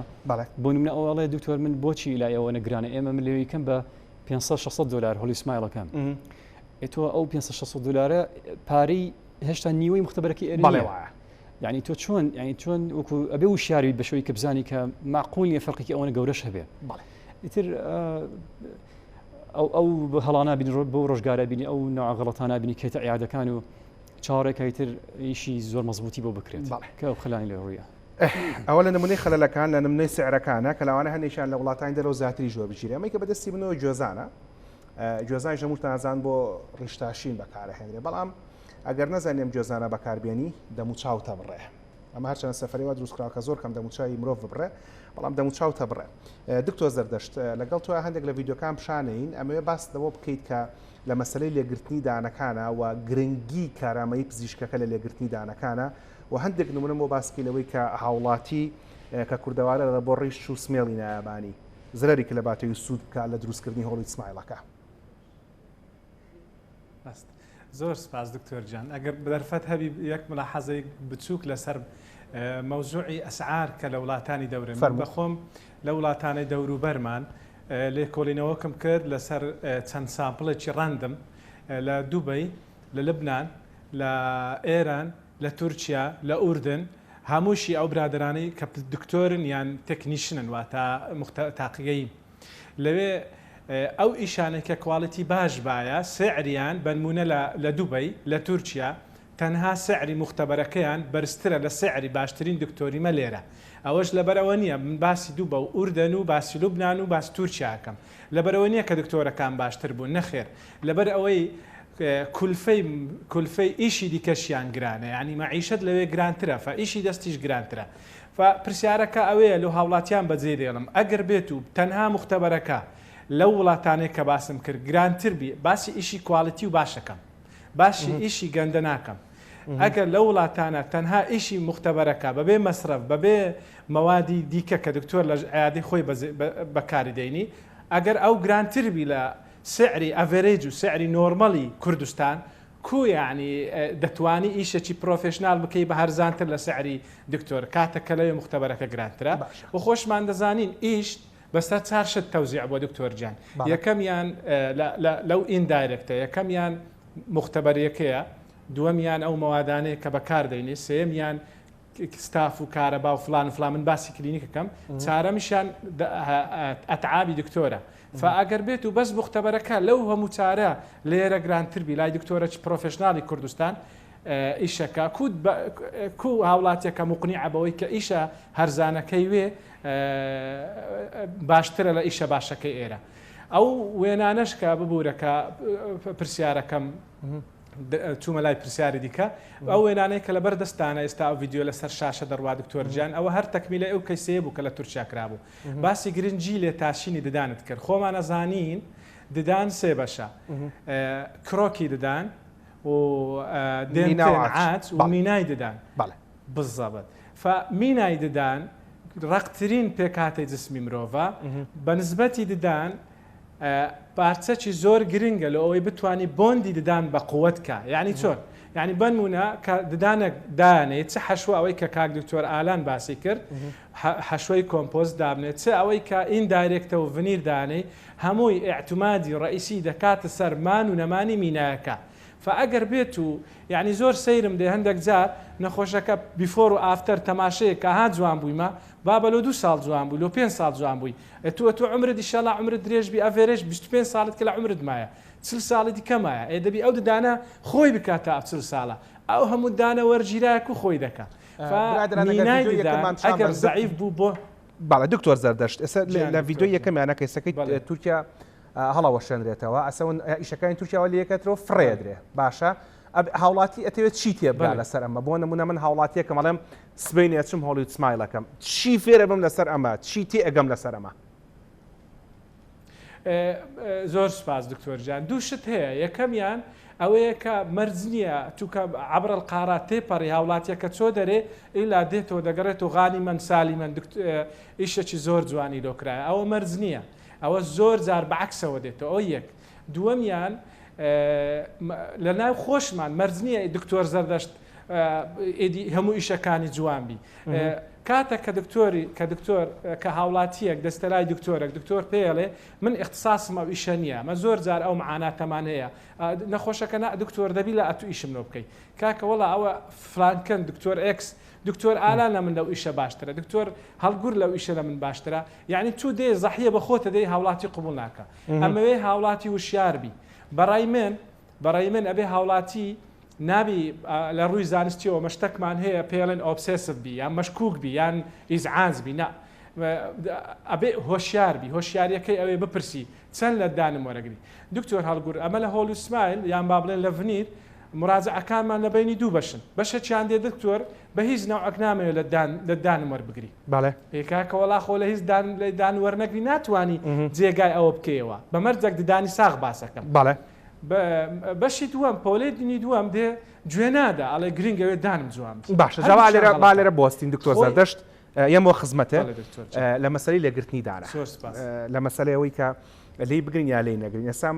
Speaker 2: بۆ نمونە ئەوڵێ دکتۆر من بۆچی لای ئەوە نەگرانە ئێمە من لەوەی کەم بە 500 600 دلار Hollywood smile ەکەم تۆ ئەو 500 600 دلارە پارەی هێشتا نیوەی مختبەرەکەی ئێرە
Speaker 1: وایە.
Speaker 2: یعنی تۆ چۆن یعنی چۆن وەکو ئەبێ وشیاری بە شوی کە بزانی کە معقول نیە فەرقێکی ئەوەنە گەورەش هەبێ ئیتر ئەو ئەو هەڵانا بینی بۆ ڕۆژگارە بینی ئەو ناغڵەتانە بینی کێتە عیادەکان و چاوەڕێکای تر ئیشی زۆر مەزبووتی بۆ بکرێت کە ئەو خەلانی لە ڕوویە.
Speaker 1: ئەوە لە نمونەی خەلەلەکان لە نمونەی سعرەکانە کە لەوانە هەندێکیان لە وڵاتانی دەرەوە زیاتریش وەربگیرێ ئەمەی کە بەدەستی منەوە گوێزانە گوێزانیش هەمووتان ئەزان بۆ ڕیشتاشین بەکارەهێنرێ بەڵام ئەگەر نەزانی ئەم گوێزانە بەکاربێنی دەموچاو تەبڕێ ئەمە هەرچەند سەفەری وا دروستکراوە کە زۆر کەم دەموچاوی مرۆڤ ببڕێ بەڵام دەموچاو تەبڕێ دکتۆر زەردەشت لەگەڵ تۆ هەندێک لە ڤیدیۆکان پیشانەین ئەمەوێ باس لەوە بکەیت کە لە مەسلەی لێگرتنی دانەکانە و گرنگی کارامەیی پزیشکەکە لە لێگرتنی دانەکانە و هەندێک نمونە بۆ باسکی لەوەی کە هاوڵاتی کە کوردەوارە لە بۆ ڕیش و سمێڵی نایابانی زرەری کە لە باتەوی سوود بکات لە دروستکردنی Hollywood smile ەکە.
Speaker 3: ڕاست. زۆر سپاس دکتۆر گیان. ئەگەر دەرفەت هەبی یەک ملاحەزەی بچووک لەسەر مەوزوعی ئەسعار کە لە وڵاتانی دەورێ من
Speaker 1: فەرموو.
Speaker 3: بەخۆم لە وڵاتانەی دەوروبەرمان لێکۆڵینەوەکم کرد لەسەر چەند sample ێکی random لە دوبەی، لە لبنان، لە ئێران، لە تورکیا، لە ئوردن، هەمووشی ئەو برادەرانەی کە دکتۆرن یان technician ن واتە تاقیگەیین لەوێ ئەو ئیشانەی کە quality باش بایە سعریان بەنمونە لە لە دوبەی لە تورکیا تەنها سعری موختەبەرەکەیان بەرزترە لە سعری باشترین دکتۆری مە لێرە ئەوەش لەبەرئەوە نیە من باسی دوبە و ئوردەن و باسی لوبنان و باسی تورکیا ئەکەم لەبەرئەوە نیە کە دکتۆرەکان باشتر بوون نەخێر لەبەر ئەوەی کولفەی کولفەی ئیشی دیکەشیان گرانە یانی مەعیشەت لەوێ گرانترە فە ئیشی دەستیش گرانترە فە پرسیارەکە ئەوەیە لۆ هاوڵاتیان بەجێ دێڵم ئەگەر بێت و تەنها موختەبەرەکە لەو وڵاتانەی کە باسم کرد گرانتر بی باسی ئیشی quality و باشەکەم باشی ئیشی گەندە ناکەم ئەگەر لەو وڵاتانە تەنها ئیشی موختەبەرەکە بەبێ مەسرەف بەبێ مەوادی دیکە کە دکتۆر لە عیادەی خۆی بەکاری دەینی ئەگەر ئەو گرانتر بی لە سعری average و سعری normal ی کوردستان کو یەعنی دەتوانی ئیشەکی professional بکەی بە هەرزانتر لە سعری دکتۆر کاتە کە لەوێ موختەبەرەکە گرانترە
Speaker 1: باشە.
Speaker 3: و خۆشمان دەزانین ئیش بەسەر چار شت تەوزیع بووە دکتۆر گیان
Speaker 1: بەڵێ.
Speaker 3: یەکەمیان لە لە لەو indirect ە یەکەمیان موختەبەریەکەیە دووەمیان ئەو مەوادانەیە کە بەکار دەینی سێیەمیان ستاف و کارەبا و فلان و فلان من باسی کلینیکەکەم چارەمیشیان ئەتعابی دکتۆرە فئەگەر بێت و بەس مختبەرەکە لەو هەموو چارە لێرە گرانتر بی لای دکتۆرە professional ی کوردستان ئیشەکە کو هاوڵاتیەکە مقنیعە بەوەی کە ئیشە هەرزانەکەی وێ باشترە لە ئیشە باشەکەی ئێرە ئەو وێنانەش کە ببوورەکە پرسیارەکەم چوومە لای پرسیاری دیکە ئەو وێنانەی کە لەبەر دەستانە ئێستا ئەو ڤیدیۆ لەسەر شاشە دەڕوا دکتۆر گیان ئەوە هەر تەکمیلە ئەو case ەیە بوو کە لە تورکیا کرابوو باسی گرنگی لێتاشینی ددانت کرد خۆمان ئەزانین ددان سێ بەشە کرۆکی ددان و dentin عاج و مینای ددان بزەبت فمینای ددان ڕەقترین پێکهاتەی جسمی مرۆڤە بە نسبەتی ددان پارچەکی زۆر گرنگە لە ئەوەی بتانی bond ی ددان بە قوت کا یعنی چۆن یعنی بنمونە کە ددانێک دانێ چ حەشوە ئەوەی کە کاک دکتۆر ئالان باسی کرد حەشوەی composite دابنێت چ ئەوەی کە indirect ە و ڤنیر دانێ هەمووی ئیعتمادی ڕئیسی دەکاتە سەر مان و نەمانی مینایەکە فئەگەر بێت و یعنی زۆر سەیرم دێ هەندێک جار نەخۆشەکە before و after تەماشەیە کە ها جوان بوویمە بابە لۆ دو ساڵ جوان بووی لۆ پێنج ساڵ جوان بووی ئە تو ئەتوو عومرت ئیشەڵا عومرت درێژ بی average 25 ساڵت کە لە عومرت مایە 40 ساڵی دیکە مایە ئێ دەبی ئەو ددانە خۆی بکات تا 40 ساڵە ئەو هەموو دانە وەرگیرایە کو خۆی دەکا
Speaker 1: برادەران ئەگەر
Speaker 3: مینای
Speaker 1: ڤیدیۆی
Speaker 3: ددان
Speaker 1: یەکەممان پیشان
Speaker 3: ئەگەر
Speaker 1: بەن دک-
Speaker 3: زەعیف بوو بۆ
Speaker 1: بەڵێ دکتۆر زەردەشت ئێستا لە
Speaker 3: گیان
Speaker 1: لە
Speaker 3: دکتۆر
Speaker 1: ڤیدیۆی
Speaker 3: گیان
Speaker 1: یەکەمیانە کەیسەکەی
Speaker 3: بەڵێ
Speaker 1: تورکیا هەڵەوەشێنرێتەوە ئەسەون ئیشەکانی تورکیاوە لەیەکەترەوە
Speaker 3: بەڵێ
Speaker 1: فڕێدرێ باشە هاوڵاتی ئەتەوێت چی تێبگا
Speaker 3: بەڵێ
Speaker 1: لەسەر ئەمە بۆ نمونە من هاوڵاتیەکەم ئەڵێم سبەینێ ئەچم Hollywood smile ەکەم چی فێرە بم لەسەر ئەمە چی تێ ئەگەم لەسەر ئەمە؟
Speaker 3: زۆر سوپاس دکتۆر جان دوو شت هەیە یەکەمیان ئەوەیە کە مەرج نییە توکە عبر القارات تێپەڕی هاوڵاتیەکە چۆ دەرێ ئیلا دێتەوە دەگەڕێت و غانی من سالی من ئیشەکی زۆر جوانی لۆکرایە ئەوە مەرج نییە ئەوە زۆر جار بەعکسەوە دێتەوە ئەوە یەک دووەمیان لە ناو خۆشمان مەرج نییە دکتۆر زەردەشت ئیدی هەموو ئیشەکانی جوان بی کاتە کە دکتۆری کە دکتۆر کە هاوڵاتیەک دەستە لای دکتۆرەک دکتۆر پێڵێ من اختصاصم ئەو ئیشە نییە مە زۆر جار ئەو معاناتەمان هەیە نەخۆشەکە نا دکتۆر دەبی لە ئەتو ئیشم لۆ بکەی کاکە وەڵا ئەوە فلانکەن دکتۆر X دکتۆر ئالان لە من لەو ئیشە باشترە دکتۆر هەڵگور لەو ئیشە لە من باشترە یعنی تو دێ زەحیە بە خۆتە دەی هاوڵاتی قبول ناکە ئەمەوێ هاوڵاتی وشیار بی بەڕای من بەڕای من ئەبێ هاوڵاتی. نابی لە ڕووی زانستیەوە مە شتەکمان هەیە پێڵێن obsessive بی یان مەشکوک بی یان ئیزعاج بی نا ئەبێ هۆشیار بی هۆشیاریەکەی ئەوێ بپرسی چەند لە دانم وەرەگری دکتۆر هەڵگور ئەمە لە هۆڵی سمایل یان با بڵێن لە ڤنیر مراجعەکانمان لە بەینی دوو بەشن بەشێکیان دێ دکتۆر بە هیچ نەوعەک نامەوێ لە دان لە دانم وەربگری
Speaker 1: بەڵێ.
Speaker 3: ئێ کاکە وەڵا خۆ لە هیچ دان لە دان وەرنەگری ناتوانی جێگای ئەوە بکەیەوە بە مەرجەک ددانی ساغ باسەکەم.
Speaker 1: بەڵێ.
Speaker 3: بەشی دووەم پۆلەی دنی دووەم دێ گوێ نادا ئەڵێ گرنگ ئەوێ دانم جوان بی.
Speaker 1: باشە جا با لێرە با لێرە بوەستین دکتۆر زەردەشت یەمەوە خزمەتێ لە مەسەلەی لێگرتنی دانە لە مەسەلەی ئەوەی کە لێی بگرین یا لێی نەگرین ئێستا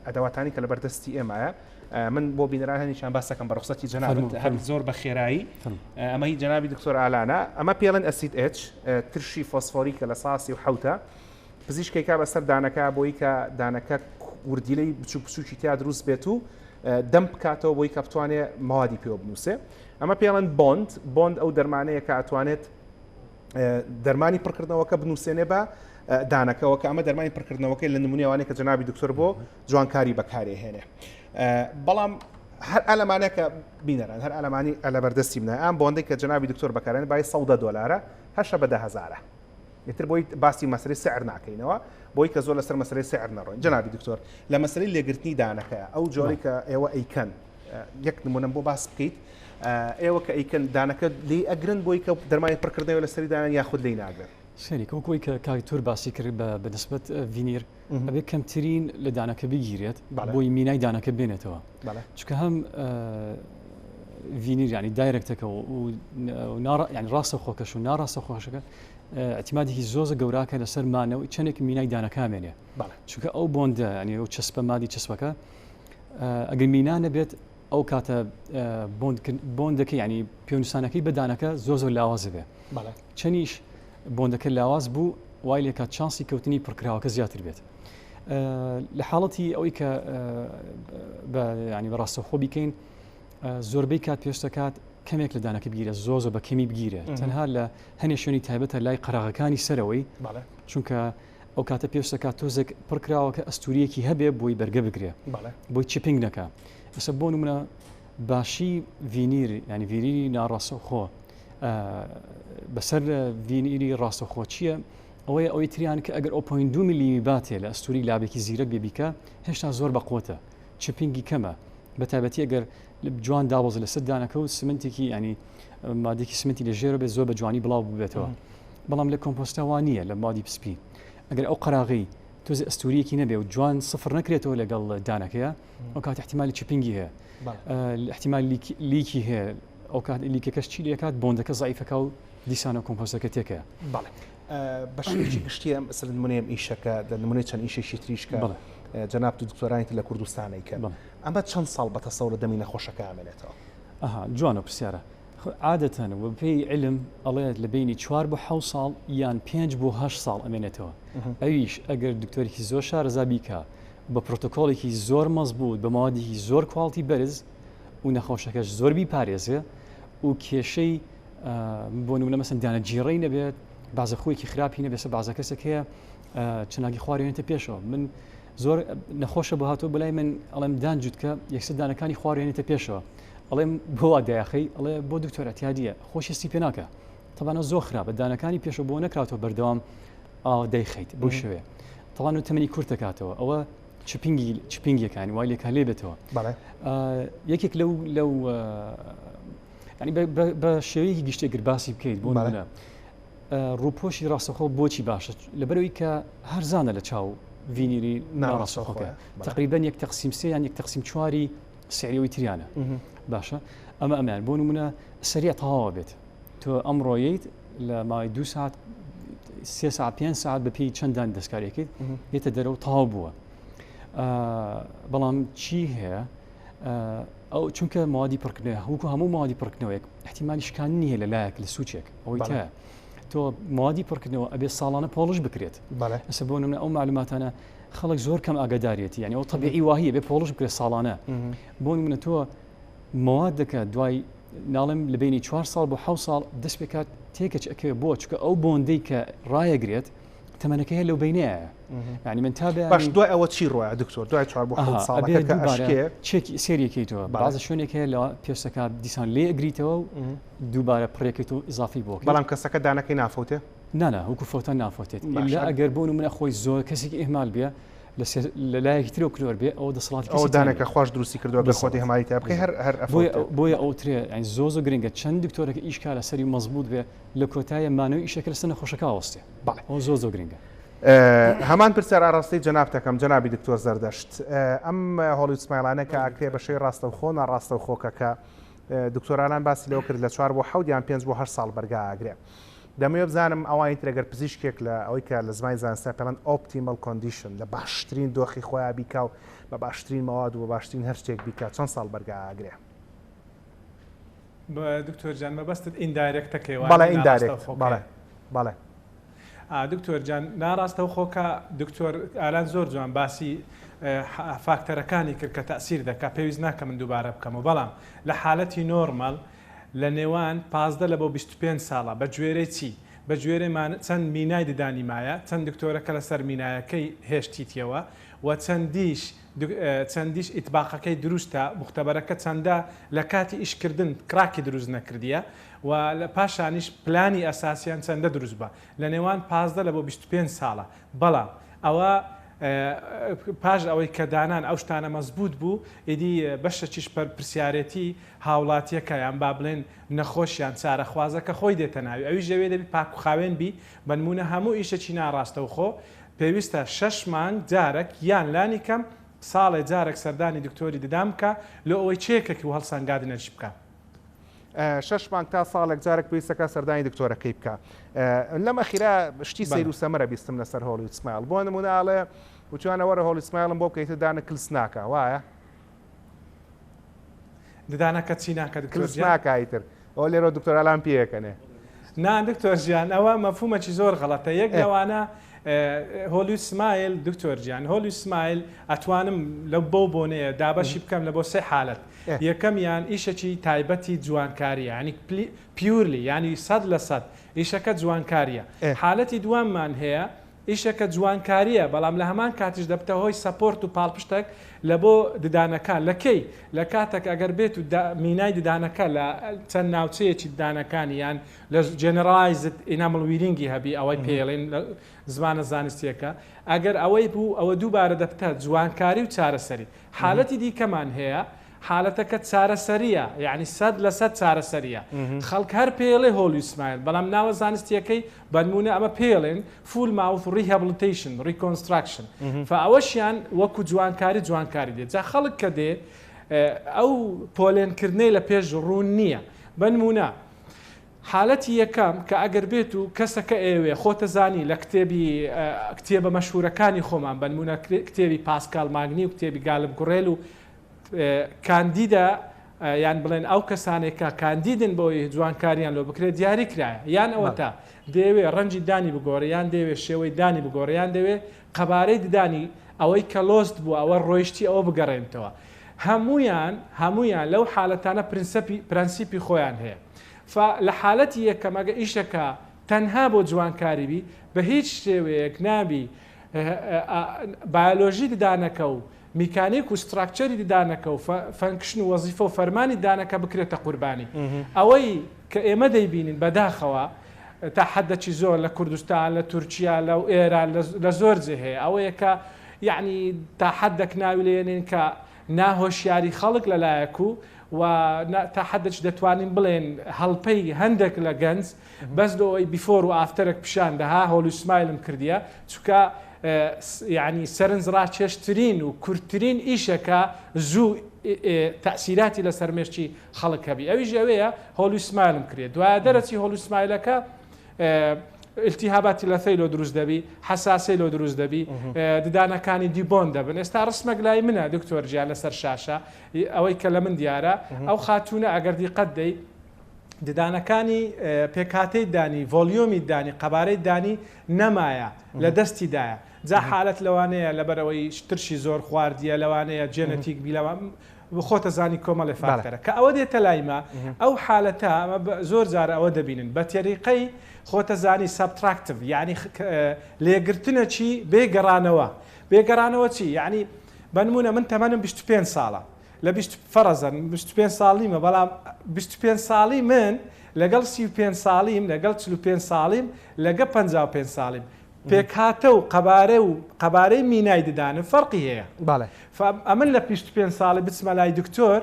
Speaker 1: ئەدەواتانی کە لەبەر دەستی ئێمایە من بۆ بینەران هەنیشان باسەکەم بە ڕوخسەتی جەنابت هەر زۆر بە خێرایی ئەمە هی جەنابی دکتۆر ئالانە ئەمە پێڵێن acid etch ترشی فۆسفۆریکە لە ساسی و حوتە پزیشکێکا بەسەر دانەکە بۆی کە دانەکە وردیلەی بچوک بچوکی تیا دروست بێت و دەم بکاتەوە بۆی کە بتوانێت مەوادی پێوە بنووسێ ئەمە پێڵەن bond bond ئەو دەرمانەیە کە ئەتوانێت دەرمانی پڕکردنەوەکە بنووسێنێ بە دانەکەەوە کە ئەمە دەرمانی پڕکردنەوەکەی لە نمونیوانێک کە جەنابی دکتۆر بۆ جوانکاری بەکارێ هێنێ بەڵام هەر ئەلمانەکە بینەران هەر ئەلمانی ئەلە بەردەستی منە ئەم bond ەی کە جەنابی دکتۆر بەکارێن بای 100 دلارە هەشە بە دههزارە ئیتر بۆی باسی مەسەلەی سعر ناکەینەوە بۆی کە زۆر لەسەر مەسەلەی سعر نەڕۆین جەنابی دکتۆر لە مەسەلەی لێگرتنی دانەکەیە ئەو جۆرەی کە ئێوە ئەیکەن یەک نمونەم بۆ باس بکەیت ئێوە کە ئەیکەن دانەکە لی ئەگرن بۆی کە دەرمانی پڕکردنەوە لەسەری دانان یاخود لی ناگرن
Speaker 2: سەری وەکوی کە کاک تور باسی کرد بە بەنسبەت ڤینیر ئەبێ کەمترین لە دانەکە بگیرێت بۆی مینای دانەکە بێنێتەوە چونکە هەم ڤینیر ینی direct ەکە و ینی ڕاستە خۆکەش و ناڕاستە خۆشەکە اعتمادێکی زۆزە گەوراکە لەسەر مانەوە چەندێک مینای دانەکامێنێ چونکە ئەو bond ە ینی ئەو چەسپە مادی چەسپەکە ئەگەر مینا نەبێت ئەو کاتە bond ەکە ینی پێنووسانەکەی بەدانەکە زۆ زۆر لاواز بێ چەنیش bond ەکە لاواز بوو وای لێکات چانسی کەوتنی پڕکراوەکە زیاتر بێت. لە حاڵەتی ئەوەی کە ینی بەڕاستەخۆ بیکەین زۆربەی کات پێش دەکات کەمێک لە دانەکە بگیرە زۆ زۆر بە کەمی بگیرێت تەنها لە هەنێ شوێنی تایبەتە لای قەراغەکانی سەرەوەی چونکە ئەو کاتە پێش دەکات تۆزێک پڕکراوە کە ئەستوریەکی هەبێ بۆی بەرگە بگرێ بۆی chipping نەکە ئەسە بۆ نمونە باشی ڤینیر ینی ڤینیری ناڕاستەوخۆ بەسەر ڤینیری ڕاستەوخۆ چییە؟ ئەوەیە ئەوەی تریان کە ئەگەر 0.2 ملیمی باتێ لە ئەستوری lab ێکی زیرەک بێ بیکە هێشتا زۆر بەقوتە chipping ی کەمە بە تایبەتی ئەگەر جوان دابەزێ لەسەر دانەکە و سمنتێکی ینی مادێکی سمنتی لە ژێرە بێت زۆر بە جوانی بڵاو ببێتەوە بەڵام لە کۆمپۆستەوە نییە لە مادی پسپی ئەگەر ئەو قەراغی تۆزی ئەستوریەکی نەبێ و جوان سفر نەکرێتەوە لەگەڵ دانەکەیە ئەو کات احتیمالی chipping ی هەیە احتیمال leak ی هەیە ئەو کات leak ەکەش چی لێکات bond ەکە زعیفەکە و دیسانە کۆمپۆستەکە تێکەیە.
Speaker 1: بەڵێ بە شێوەیەکی گشتی ئەم ئەسڵ نمونەیەم ئیشەکە لە نمونەی چەند ئیشێکی تریش کە جەنابت و دکتۆرانی تر لە کوردستان ئەیکەن ئەمە چەند ساڵ بە تەسەور لە دەمی نەخۆشەکە ئەمێنێتەوە؟
Speaker 2: ئەها جوانە پرسیارە عادەتەن و بەپێی علم ئەڵێت لە بینی چوار بۆ حەو ساڵ یان پێنج بۆ هەشت ساڵ ئەمێنێتەوە ئەویش ئەگەر دکتۆرێکی زۆر شارەزا بیکا بە پرۆتۆکۆڵێکی زۆر مەزبوط بە مەوادێکی زۆر quality بەرز و نەخۆشەکەش زۆر بیپارێزێ و کێشەی بۆ نمونە مەسن دانە جیڕەی نەبێت بازە خۆیەکی خراپی نەبێت سە بازە کەسێک هەیە چناگی خوارێنێتە پێشەوە من زۆر نەخۆشە بۆ هاتووە بەلای من ئەڵێم دان جووتکە یەکسەر دانەکانی خوارێنێتە پێشەوە ئەڵێم بۆ دایخەی ئەڵێ بۆ دکتۆرە تیادیە خۆشستی پێ ناکە تەبانە زۆر خراپە دانەکانی پێشەوە بۆ نەکراتەوە بەردەوام دەیخیت بۆ شوێ تەوان و تەمەنی کورتەکاتەوە ئەوە chipping ی chipping ەکانی وای لێکا لێ بێتەوە یەکێک لەو لەو ینی بە شێوەیەکی گشتی گەر باسی بکەیت بۆ نمونە ڕووپۆشی ڕاستەخۆ بۆچی باشە لەبەرەوەی کە هەرزانە لە چاو ڤینیری ناڕاستەخۆکە تقریبا یەک تەقسیم سێ یان یەک تەقسیم چواری سعریەوەی تریانە باشە ئەمە ئەمیان بۆ نمونە سەریع تەواوە بێت تۆ ئەمڕۆیت لە ماوەی دو ساعت سێ ساعت پێ ساعت بە پێی چەندان دەستکاریەکەیت یێتە دەرەوە تەواو بووە بەڵام چی هەیە ئەو چونکە موادی پڕکردنەوە وەکو هەموو موادی پڕکردنەوەیەک احتیمالی شکاندنی هەیە لە لایەک لە سوچێک ئەوەی تایە تۆ موادی پڕکردنەوە ئەبێ ساڵانە polish بکرێت ئەسە بۆ نمونە ئەو معلوماتانە خەڵک زۆر کەم ئاگادارێتی یعنی ئەو طبیعی واهیە بێ polish بکرێت ساڵانە بۆ نمونە تۆ مواد دەکە دوای ناڵێم لە بینی چوار ساڵ بۆ حە ساڵ دەست پێکات تێکەچ ئەکەوێت بۆ چکە ئەو bond ەی کە ڕایەگرێت. تەمەنەکە هەیە لەو بینەیە یعنی من تا
Speaker 1: باش دوای ئەوە چی ڕۆە دکتۆر دوای چوار بۆ ساڵەکە کە ئەشکێ
Speaker 2: چێکی سێریەکەیتەوە بازە شوێنێک هەیە لە پێستەکە دیسان لێ ئەگریتەوە و دووبارە پڕێکیت و ئیزافی بۆ
Speaker 1: بەڵام کەسەکە دانەکەی نافوتێ
Speaker 2: نانا وەکو فەوتان نافەوتێت ئیلا ئەگەر بۆ نمونە خۆی زۆر کەسێکی ئیهمال بێ لە لایەکی ترەوە کلۆر بێ ئەوە دەسەڵاتی
Speaker 1: ئەو دانەکە خواش دروستی کردووە بە خۆتی هەماری تا بکەی هەر هەر
Speaker 2: بۆیە ئەوترێ یعنی زۆ زۆر گرنگە چەند دکتۆرەکە ئیش کا لەسەری مەزبوط بێ لە کۆتایە مانەوەی ئیشەکە لەسەر نەخۆشەکە وەستێ
Speaker 1: بەڵێ
Speaker 2: ئەوە زۆر زۆر گرنگە.
Speaker 1: هەمان پرسیار ئاراستەی جەنابت ئەکەم جەنابی دکتۆر زەردەشت ئەم Hollywood smile انە کە ئەکرێ بە شێوەی ڕاستەوخۆ ناڕاستەوخۆکە کە دکتۆرانان باسی لەوە کرد لە چوار بۆ حەوت یان پێنج بۆ هەشت ساڵ بەرگا ئەگرێ دەمەوێت بزانم ئەوانی تر گەر پزیشکێک لە ئەوەی کە لە زمانی زانستیا پێڵێن optimal condition لە باشترین دۆخی خۆیان بیکا و بە باشترین مەواد و بە باشترین هەر شتێک بیکا چەند ساڵ بەرگا ئەگرێ؟
Speaker 3: دکتۆر جان مەبەستت indirect ەکەی
Speaker 1: وایە؟ بەڵێ indirect بەڵێ بەڵێ.
Speaker 3: دکتۆر جان ناڕاستەوخۆکە دکتۆر ئالان زۆر جوان باسی فاکتەرەکانی کرد کە تەسیر دەکا پێویست ناکە من دووبارە بکەمەوە بەڵام لە حالەتی normal لە نێوان 15 لە بۆ 25 ساڵە بە گوێرەی چی بە گوێرەی مان چەند مینای ددانی مایە چەند دکتۆرەکە لەسەر مینایەکەی هێشتیتیەوە و چەندیش چەندیش ئیتباقەکەی دروستە موختەبەرەکە چەندە لە کاتی ئیش کردن crack ی دروست نەکردیە و لە پاشانیش پلانی ئەساسیان چەندە دروست بە لە نێوان 15 لە بۆ 25 ساڵە بەڵام ئەوە پاش ئەوەی کە دانان ئەو شتانە مەزبوط بوو ئیدی بەشەکیش پرسیارێتی هاوڵاتیەکە یان با بڵێن نەخۆشیان چارەخوازەکە خۆی دێتە ناوی ئەویش ئەوێ دەبی پاک و خاوێن بی بەنمونە هەموو ئیشەکی ناڕاستەوخۆ پێویستە شەش مانگ جارەک یان لانی کەم ساڵێ جارەک سەردانی دکتۆری ددان بکا لۆ ئەوەی چێکەکی و هەڵسەنگادنەکی بکا.
Speaker 1: شەش مانگ تا ساڵێک جارێک پێویستەکە سەردانی دکتۆرەکەی بکا. لەم ئەخیرا شتی سەیر و سەمەرە بیستم لەسەر Hollywood smile بۆ نمونە ئەڵێ وتویانە وەرە Hollywood smile م بۆ بکە ئیتر دانە کلس ناکا وایە؟
Speaker 3: ددانەکە چی ناکە دکتۆر
Speaker 1: کلس ناکا ئیتر ئەوە لێرەوە دکتۆر ئالان پێیەکەنێ.
Speaker 3: نا دکتۆر گیان ئەوە مەفهومەکی زۆر غەڵەتە یەک لەوانە Hollywood smile دکتۆر گیان Hollywood smile ئەتوانم لە بەو بۆنەیە دابەشی بکەم لە بۆ سێ حالەت یەکەمیان ئیشەکی تایبەتی جوانکاریە ینی purely ینی 100% ئیشەکە جوانکاریە حالەتی دووەممان هەیە ئیشەکە جوانکاریە بەڵام لە هەمان کاتیش دەبتە هۆی support و پاڵپشتەک لە بۆ ددانەکان لە کەی؟ لە کاتەک ئەگەر بێت و مینای ددانەکە لە چەند ناوچەیەکی ددانەکانی یان لە generalized enamel wearing ی هەبی ئەوەی پێڵێن لە زمانە زانستیەکە ئەگەر ئەوەی بوو ئەوە دووبارە دەبتە جوانکاری و چارەسەری حالەتی دیکەمان هەیە حالەتەکە چارەسەریە یەعنی 100% چارەسەریە خەڵک هەر پێڵێ Hollywood smile بەڵام ناوە زانستیەکەی بەنمونە ئەمە پێڵێن full mouth rehabilitation reconstruction فە ئەوەشیان وەکو جوانکاری جوانکاری دێت جا خەڵک کە دێ ئەو پۆلێنکردنەی لە پێش ڕوون نییە بەنمونە حالەتی یەکەم کە ئەگەر بێت و کەسەکە ئەیەوێ خۆتەزانی لە کتێبی کتێبە مەشهورەکانی خۆمان بەنمونە کتێبی پاسکال ماگنی و کتێبی گالب گوڕێل و کاندیدە یان بڵێن ئەو کەسانێک کە کاندیدن بۆی جوانکاریان لۆ بکرێت دیاری کرایە یان ئەوەتا دەیەوێ ڕەنگی دانی بگۆڕێ یان دەیەوێ شێوەی دانی بگۆڕێ یان دەوێ قەبارەی ددانی ئەوەی کە lost بووە ئەوە ڕۆیشتی ئەوە بگەڕێنتەوە هەمویان هەمویان لەو حالەتانە پرنسپی پرەنسیپی خۆیان هەیە فا لە حالەتی یەکەم ئەگە ئیشەکە تەنها بۆ جوانکاری بی بە هیچ شێوەیەک نابی بایۆلۆژی ددانەکە و میکانیک و structure ی ددانەکە و function و وەزیفە و فەرمانی ددانەکە بکرێتە قوربانی. ئەوەی کە ئێمە دەیبینین بەداخەوە تا حەدەکی زۆر لە کوردستان، لە تورکیا، لە ئێران، لە زۆر جێ هەیە ئەوەیە کە یەعنی تا حەدەک ناوی لێنین کە ناهۆشیاری خەڵک لەلایەک و و تا حەدەکی دەتوانین بڵێن هەڵپەی هەندێک لە گەنج بەس لۆ ئەوەی before و after ێک پیشان دەها Hollywood smile م کردیە چونکە یعنی سەرنج ڕاکێشترین و کورتترین ئیشە کە زوو تەسیراتی لەسەر مێشکی خەڵک هەبی ئەویش ئەوەیە Hollywood smile م کرێ دوایە دەرەچی Hollywood smile ەکە التهاباتی لثەی لۆ دروست دەبی حساسی لۆ دروست دەبی ددانەکانی debond دەبن ئێستا ڕسمەک لای منە دکتۆر گیان لەسەر شاشە ئەوەی کە لە من دیارە ئەو خاتونە ئەگەر دیقەت دەی ددانەکانی پێکهاتەی دانی، volume ی دانی، قەبارەی دانی نەمایە، لە دەستی دایە. جا حالەت لەوانەیە لەبەرئەوەی ترشی زۆر خواردیە، لەوانەیە genetic بی، خۆتە زانی کۆمەڵێ فاکتەرە کە ئەوە دێتە لای مە ئەو حالەتە زۆر جار ئەوە دەبینن بە تەریقەی خۆتە زانی subtractive یعنی لێگرتنە چی بێ گەڕانەوە بێ گەڕانەوە چی یعنی بەنمونە من تەمەنم 25 ساڵە لە 20 فەرەزەن 25 ساڵ نیمە بەڵام 25 ساڵی من لەگەڵ 35 ساڵیم لەگەڵ 45 ساڵیم لەگە 55 ساڵیم پێکهاتە و قەبارە و قەبارەی مینای ددانم فەرقی هەیە.
Speaker 1: بەڵێ.
Speaker 3: فە ئەمن لە 25 ساڵی بچمە لای دکتۆر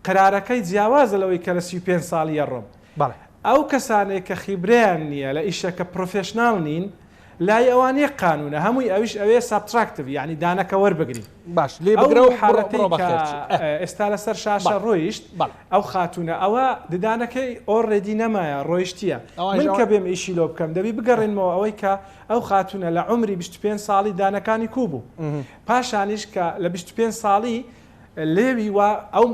Speaker 3: قەرارەکەی جیاوازە لەوەی کە لە 35 ساڵی ئەڕۆم.
Speaker 1: بەڵێ.
Speaker 3: ئەو کەسانەی کە خیبرەیان نییە لە ئیشەکە professional نین لای ئەوان یەک قانونە هەمووی ئەویش ئەوێ subtractive یانی دانەکە وەربگری.
Speaker 1: باش لێی بگرە و
Speaker 3: ئەو
Speaker 1: بڕۆ
Speaker 3: حالەتەی
Speaker 1: بڕۆ
Speaker 3: کە
Speaker 1: بەخێر چی. ئە.
Speaker 3: ئێستا لەسەر شاشە
Speaker 1: بەڵێ.
Speaker 3: ڕۆیشت
Speaker 1: بەڵێ.
Speaker 3: ئەو خاتوونە ئەوە ددانەکەی already نەمایە ڕۆیشتیە
Speaker 1: ئەوانیش
Speaker 3: من
Speaker 1: ئەوە
Speaker 3: کە بێم ئیشی لۆ بکەم دەبی بگەڕێنمەوە ئەوەی کە ئەو خاتوونە لە عومری 25 ساڵی دانەکانی کوو بوو پاشانیش کە لە 25 ساڵی لێوی وا ئەو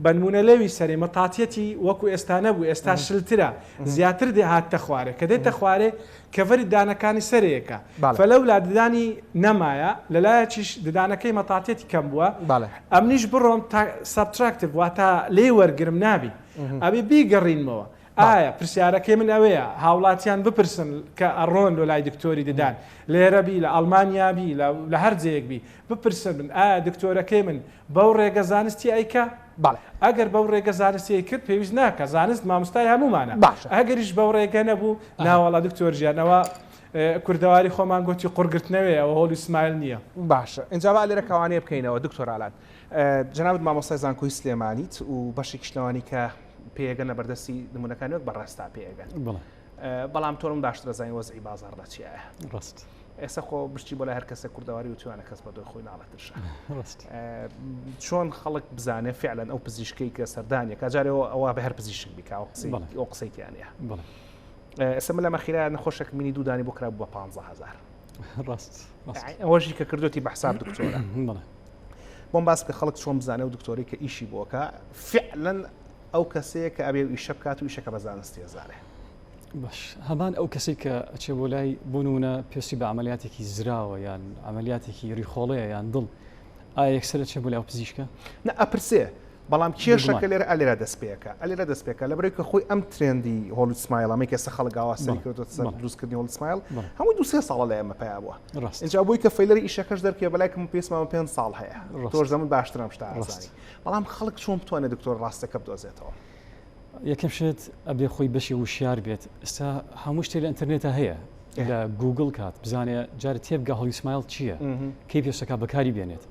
Speaker 3: بەنمونە لێوی سەرێ مەتاتیەتی وەکو ئێستا نەبوو ئێستا شلترە زیاتر دێ هاتتە خوارێ کە دێتە خوارێ cover ی دانەکانی سەرەیەکە فلەولا ددانی نەمایە لەلایەکیش ددانەکەی مەتاتیەتی کەم بووە ئەمنیش بڕۆم subtractive واتە لێی وەرگرم نابی ئەبێ بیگەڕینمەوە ئایا پرسیارەکەی من ئەوەیە هاوڵاتیان بپرسن کە ئەڕۆن لۆ لای دکتۆری ددان لێرە بی لە ئەڵمانیا بی لە هەر جێیەک بی بپرسن من ئایا دکتۆرەکەی من بەو ڕێگە زانستی ئەیکا؟
Speaker 1: بەڵێ.
Speaker 3: ئەگەر بەو ڕێگە زانستیەی کرد پێویست ناکا زانست مامۆستای هەموومانە
Speaker 1: باشە.
Speaker 3: ئەگەریش بەو ڕێگە نەبوو ناوەڵا دکتۆر ژیان ئەوە کوردەواری خۆمان گۆتی قوڕگرتنەوەیە ئەوە Hollywood smile نییە.
Speaker 1: باشە ئینجا با لێرە کەوانەیە بکەینەوە دکتۆر ئالان جەنابت مامۆستای زانکۆی سلێمانیت و بەشێکیش لەوانەی کە پێیەگەن لە بەردەستی نمونەکانی وەک بەڕێزتا پێیەگەن بەڵام تۆ من باشتر ئەزانی وەزعی بازاڕ لە چیایە.
Speaker 2: ڕاست.
Speaker 1: ئێستا خۆ بشتی بۆ لای هەر کەسێک کوردەواری وتویانە کەس بە دوای خۆی ناڵێ ترشە. چۆن خەڵک بزانێ فعلەن ئەو پزیشکەی کە سەردانیەکە جارێ ئەوە بە هەر پزیشک بیکا ئەو قسەی ئەو قسەی تیا نییە. ئێستا من لە مەخیرا نەخۆشێک مینی دوو دانی بۆ کرا بوو بە 15000.
Speaker 2: ڕاست.
Speaker 1: ئەوەشی کە کردوتی بە حساب دکتۆرە. بۆم باس بکە خەڵک چۆن بزانێ و دکتۆری کە ئیشی بۆکە فعلەن ئەو کەسەیە کە ئەبێ ئیشە بکات و ئیشەکە بە زانستی ئەزانێ.
Speaker 2: باش هەمان ئەو کەسەی کە ئەچێ بۆ لای بۆ نمونە پێستی بە عملیاتێکی زراوە یان عملیاتێکی ریخۆڵەیە یان دڵ ئایا یەکسەر ئەچێ بۆ لای ئەو پزیشکە؟
Speaker 1: نا ئەپرسێ بەڵام کێشەکە لێرە ئەلێرە دەست پێەکە ئەلێرە دەست پێکە لە بەرەی کە خۆی ئەم trend ی Hollywood smile ئەمەی کە ئێستا خەڵک ئاوا سەری کردووە سەر دروستکردنی Hollywood smile هەموو دو سێ ساڵە لە ئێمە پیا بووە اینجا بۆی کە failure ی ئیشەکەش دەرکێ بەلای کەم پێسمان پێ ساڵ هەیە تۆش زەمن باشترم شتا ڕاستانی بەڵام خەڵک چۆن بتوانێت دکتۆر ڕاستەکە بدۆزێتەوە؟
Speaker 2: یەکەم شت ئەبێ خۆی بەشی وشیار بێت ئێستا هەموو شتێ لە ئینتەرنێتا هەیە لە گوگل کات بزانێ جارە تێبگا Hollywood smile چییە کەی پێشەکە بەکاری بێنێت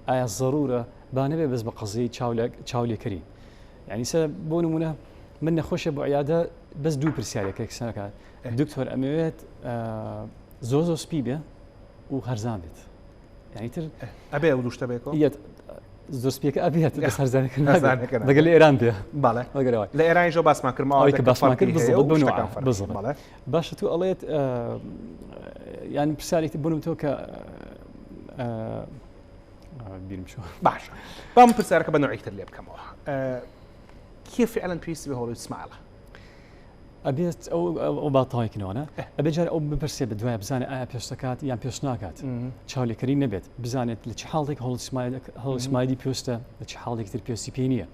Speaker 2: ئایا زەرورە با نەبێ بەس بە قەزیەی چاولێکەری یعنی سە بۆ نمونە من نەخۆشە بۆ عیادە بەس دوو پرسیارێکە کسەکات دکتۆر ئەمەوێت زۆر زۆر سپی بێ و هەرزان بێت یعنی تر
Speaker 1: ئەبێ ئەو دوو شتە بێکەوە
Speaker 2: یەت زۆر سپیەکە ئەبێت بەس هەرزانەکە نابێت مەگەر لە ئێران بێ
Speaker 1: بەڵێ
Speaker 2: مەگەرەوە
Speaker 1: لە ئێرانیشەوە باسمان کرد
Speaker 2: ئەوەی کە باسمان کرد
Speaker 1: بزڵ
Speaker 2: بۆ نوعە بزڵ
Speaker 1: بەڵێ
Speaker 2: باشە تو ئەڵێت یان پرسیارێکی بوونم تۆ کە بیرم چوو
Speaker 1: باشە بام پرسیارەکە بە نوعێکتر لێ بکەمەوە کێ فعلا پێویستی بە Hollywood smile ە
Speaker 2: ئەبێت ئەو ئەو با تاوێکنەوە نا ئەبێت جار ئەو بپرسێ بە دوای بزانێت ئایا پێش دەکات یان پێش ناکات چاولێکەری نەبێت بزانێت لە چ حاڵێک Hollywood smile ی پێویستە لە چ حاڵێک تر پێویستی پێی نییە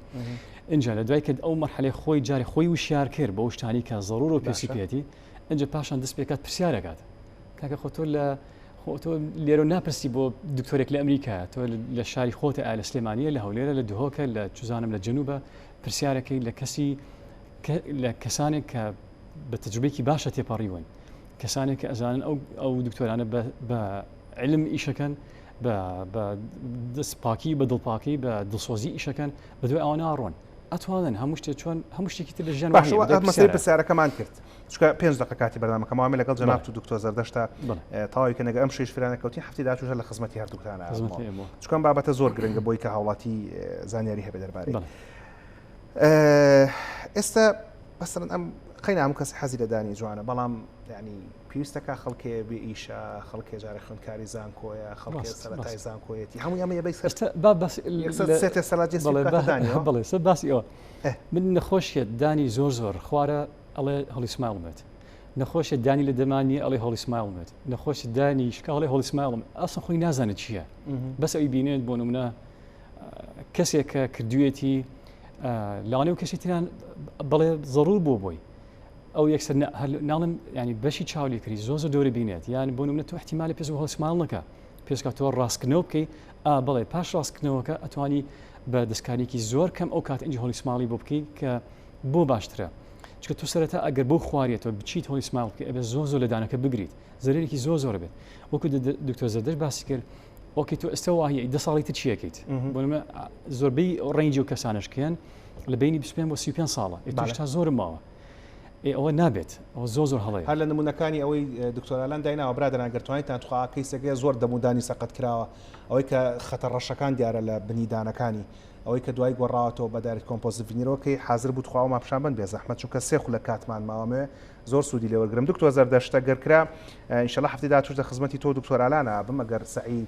Speaker 2: اینجا لە دوای کرد ئەو مەرحەلەی خۆی جارێ خۆی وشیار کرد بۆ شتانی کە زەرور و پێویستی پێێتی اینجا پاشان دەست پێکات پرسیارەکات کاکە خۆ تۆ لە خۆ تۆ لێرە ناپرسی بۆ دکتۆرێک لە ئەمریکا تۆ لە شاری خۆتە ئا لە سلێمانیە لە هەولێرە لە دهۆکە لە چزانم لە جنوبە پرسیارەکەی لە کەسی لە کەسانێک کە بە تەجروبەیەکی باشە تێپەڕیون کەسانێک کە ئەزانن ئەو ئەو دکتۆرانە بە علم ئیشەکەن بە دەست پاکی بە دڵپاکی بە دڵسۆزی ئیشەکەن بە دوای ئەوە ناڕۆن ئەتوانن هەموو شتێک چۆن هەموو شتێکی تر لە ژیان
Speaker 1: باشە مەسەلەی پرسیارەکەمان کرد چونکە پێنج دقە کاتی بەرنامەکەم وامێ لەگەڵ جەنابت و دکتۆر زەردەشتا تەواوی کە نەگە ئەم شەیش فرانە کەوتین هەفتی داچووشە لە خزمەتی هەردووکتانە چونکە ئەم بابەتە زۆر گرنگە بۆی کە هاوڵاتی زانیاری هەبێ دەربارەی ئێستا مەسەلەن ئەم قەینا هەموو کەس حەزی لە دانی جوانە بەڵام ینی پێویستەکە خەڵکێ بێ ئیشە خەڵکێ جارە خوێندکاری زانکۆیە خەڵکێ سەرەتای زانکۆیەتی هەموو ئەمە یەبەی سەر
Speaker 2: با بەس
Speaker 1: سێتێ سەلاجی
Speaker 2: بڵێ سەر باسی ئەوە من نەخۆشیە دانی زۆر زۆر خوارە ئەڵێ Hollywood smile بێت نەخۆشە دانی لە دەمانی ئەڵێ Hollywood smile بێت نەخۆشی دانی شکاڵی Hollywood smile م ئەسڵ خۆی نازانێت چییە بەس ئەوی بینێت بۆ نمونە. کەسێک کە کردوێتی لەوانەیە و کەسی تریان بڵێ زەرور بۆ بۆی ئەو یەکسەر ناڵم ینی بەشی چاولێکری زۆ زۆر دەوری بینێت یان بۆ منە تۆ احتیمالی پێس هۆڵ سمایل نەکە پێشکە تۆ ڕاستکردنەوە بکەی ئا بڵێ پاش ڕاستکردنەوەکە ئەتوانی بە دەستکاریکی زۆر کەم ئەو کات ئەنجی Hollywood smile ی بۆ بکەی کە بۆ باشترە چکە تۆ سەرەتا ئەگەر بۆ خواریەتەوە بچیت Hollywood smile بکەی ئەبێ زۆر زۆر لە دانەکە بگریت زەرێکی زۆر زۆر بێت وەکو دکتۆر زەردەش باسی کرد okay تۆ ئێستا واهی دە ساڵی تر چیەکەیت بۆ زۆربەی range ی و کەسانش کێن لە بینی 25 بۆ 35 ساڵە تا زۆرم ماوە ئەوە نابێت ئەوە زۆر زۆر هەڵەیە.
Speaker 1: هەر لە نمونەکانی ئەوەی دکتۆر ئالان دایناوە برادەران گەر توانیتان تخوا کەیسەکەی زۆر دەمودانی سەقەت کراوە ئەوەی کە خەتە ڕەشەکان دیارە لە بنی دانەکانی ئەوەی کە دوای گۆڕاوەتەوە بە direct composite veneer ەوە کەی حازر بوو تخوا ئەومان پیشان بەن بێزەحمەت چونکە سێ خولەک کاتمان ماوە مەوێ زۆر سوودی لێ وەرگرم دکتۆر زەردەشت گەر کرا ئینشەڵا هەفتەی داهاتووش لە خزمەتی تۆ دکتۆر ئالان ئەبم ئەگەر سەعی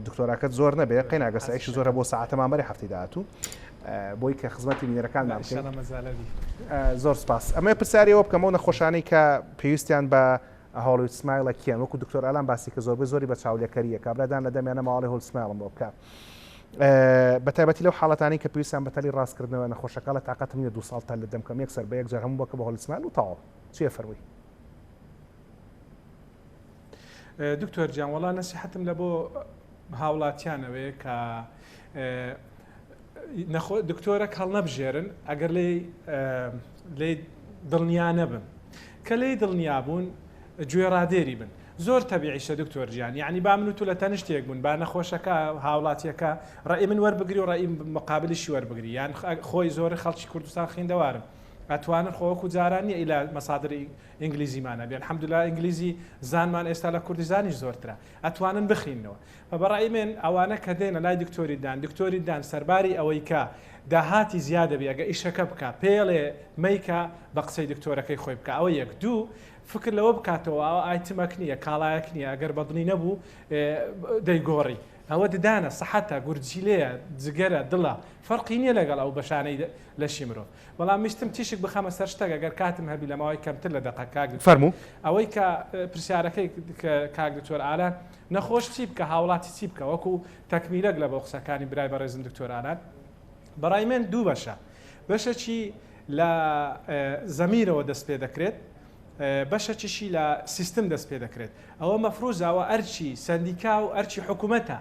Speaker 1: دکتۆراکەت زۆر نەبێ قەینا گەر سەعیشی زۆرە بۆ سەعاتەمان بەرێ هەفتەی داهاتوو بۆی کە خزمەتی بینەرەکانمان بکەین زۆر سپاس ئەمە پرسیاری ئەوە بکەم ئەو نەخۆشانەی کە پێویستیان بە Hollywood smile ە کێن وەکو دکتۆر ئالان باسی کە زۆربەی زۆری بە چاولێکەریە کابرا دان لە دەمیانە ماڵی Hollywood smile م بۆ بکە بە تایبەتی لەو حاڵەتانی کە پێویستیان بە تەلی ڕاستکردنەوە نەخۆشەکە لە تاقەتم نیە دو ساڵ تەل لە دەم کەم یەکسەر بە یەکجار هەموو بەکە بە Hollywood smile و تەواو چیە فەرمووی
Speaker 3: دکتۆر گیان وەڵا نەسیحەتم لە بۆ هاوڵاتیانەوەیە کە دکتۆرەک هەڵنەبژێرن ئەگەر لێی لێی دڵنیا نەبن کە لێی دڵنیا بوون گوێڕادێری بن زۆر تەبیعیشە دکتۆر گیان یعنی با من و تو لە تەنشتێک بوون با نەخۆشەکە هاوڵاتیەکە ڕەئی من وەربگری و ڕەئی مقابلیشی وەربگری یان خۆی زۆر خەڵکی کوردستان خیندەوارن ئەتوانن خۆ وەکو جاران نییە ئیلا مەسادری ئینگلیزیمان هەبێ الحمدللە ئینگلیزی زانمان ئێستا لە کوردی زانیش زۆرترە ئەتوانن بخیننەوە فە بەڕای من ئەوانە کە دێنە لای دکتۆری دان دکتۆری دان سەرباری ئەوەی کە داهاتی زیادە بی ئەگە ئیشەکە بکا پێڵێ مەیکە بە قسەی دکتۆرەکەی خۆی بکا ئەوە یەک دوو فکر لەوە بکاتەوە ئەوە item ەک نییە کاڵایەک نییە ئەگەر بەدڵی نەبوو دەیگۆڕی ئەوە ددانە سەحەتە گورجیلەیە جگەرە دڵە فەرقی نییە لەگەڵ ئەو بەشانەی لەشی مرۆڤ بەڵام ویستم تیشک بخەمە سەر شتەک ئەگەر کاتم هەبی لە ماوەی کەمتر لە دەقە کاک دکتۆر
Speaker 1: فەرموو.
Speaker 3: ئەوەی کە پرسیارەکەی کاک دکتۆر ئالان نەخۆش چی بکە هاوڵاتی چی بکە وەکو تەکمیلەک لە بۆ قسەکانی برای بەڕێزم دکتۆر ئالان بەڕای من دوو بەشە بەشەکی لە زەمیرەوە دەست پێ دەکرێت بەشەکیشی لە سیستم دەست پێ دەکرێت ئەوە مەفروزە ئەوە ئەرکی سەندیکا و ئەرکی حکوومەتە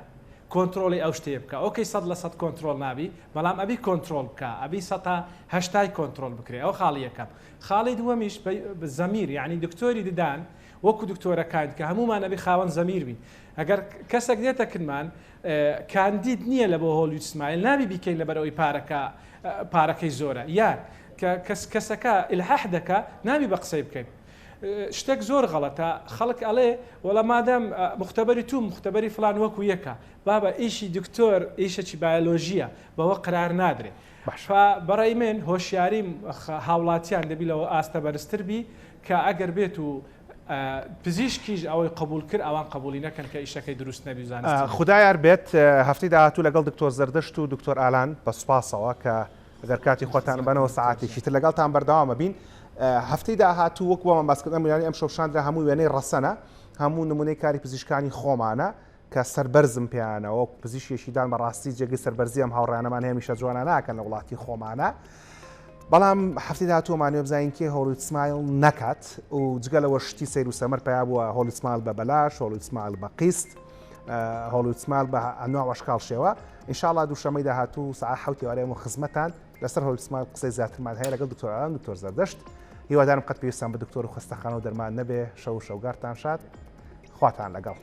Speaker 3: کۆنترۆڵی ئەو شتەیە بکا okay 100% کۆنترۆڵ نابی بەڵام ئەبی کۆنترۆڵ بکا ئەبی سەتا هەشتای کۆنترۆڵ بکرێ ئەوە خاڵی یەکەم خاڵی دووەمیش زەمیر یعنی دکتۆری ددان وەکو دکتۆرەکان کە هەمومان ئەبی خاوەن زەمیر بین ئەگەر کەسێک دێتە کنمان کاندید نییە لە بۆ Hollywood smile نابی بیکەین لەبەر ئەوی پارەکە پارەکەی زۆرە یان کە کەس کەسەکە ئیلحاح دەکا نابی بە قسەی بکەین شتێک زۆر غەڵەتە خەڵک ئەڵێ وەڵا مادام مختبەری تو مختبەری فلان وەکو یەکە بابە ئیشی دکتۆر ئیشەکی بایۆلۆژیە بەوە قرار نادرێ
Speaker 1: باشە.
Speaker 3: بەڕای من هۆشیاری هاوڵاتیان دەبی لەوە ئاستە بەرزتر بی کە ئەگەر بێت و پزیشکیش ئەوەی قبول کرد ئەوان قبولی نەکەن کە ئیشەکەی دروست نەبی و زانستی نەبی.
Speaker 1: خودا یار بێت هەفتەی داهاتوو لەگەڵ دکتۆر زەردەشت و دکتۆر ئالان بە سوپاسەوە کە گەر کاتی خۆتان بەنەوە سەعاتێکی تر لەگەڵتان بەردەوام ئەبین هەفتەی داهاتوو وەک بۆمان باس کرد ئەم وێنانەی ئەمشەو شاندرا هەموو وێنەی ڕەسەنە هەموو نمونەی کاری پزیشکانی خۆمانە کە سەربەرزم پێیانەوە وەک پزیشکێکی دان بەڕاستی جێگەی سەربەرزی ئەم هاوڕیانەمان هەیە هەمیشە جوانە ناکەن لە وڵاتی خۆمانە بەڵام هەفتی داهاتوومانوێ بزانین کێ Hollywood smile نەکات و جگە لەوە شتی سەیر و سەمەر پیا بووە Hollywood smile بە بەلاش Hollywood smile بە قیست Hollywood smile بە ئەنوا وەشکاڵ شێوە ئینشاڵا دووشەمەی داهاتوو سەعات حەوتی ئێوارە ئێمە خزمەتان لەسەر Hollywood smile قسەی زیاترمان هەیە لەگەڵ دکتۆر ئارام دکتۆر زەردەشت هیوادارم قەت پێویستان بە دکتۆر و خەستەخانە و دەرمان نەبێ شەو و شەوگارتان شاد خواتان لەگەڵ.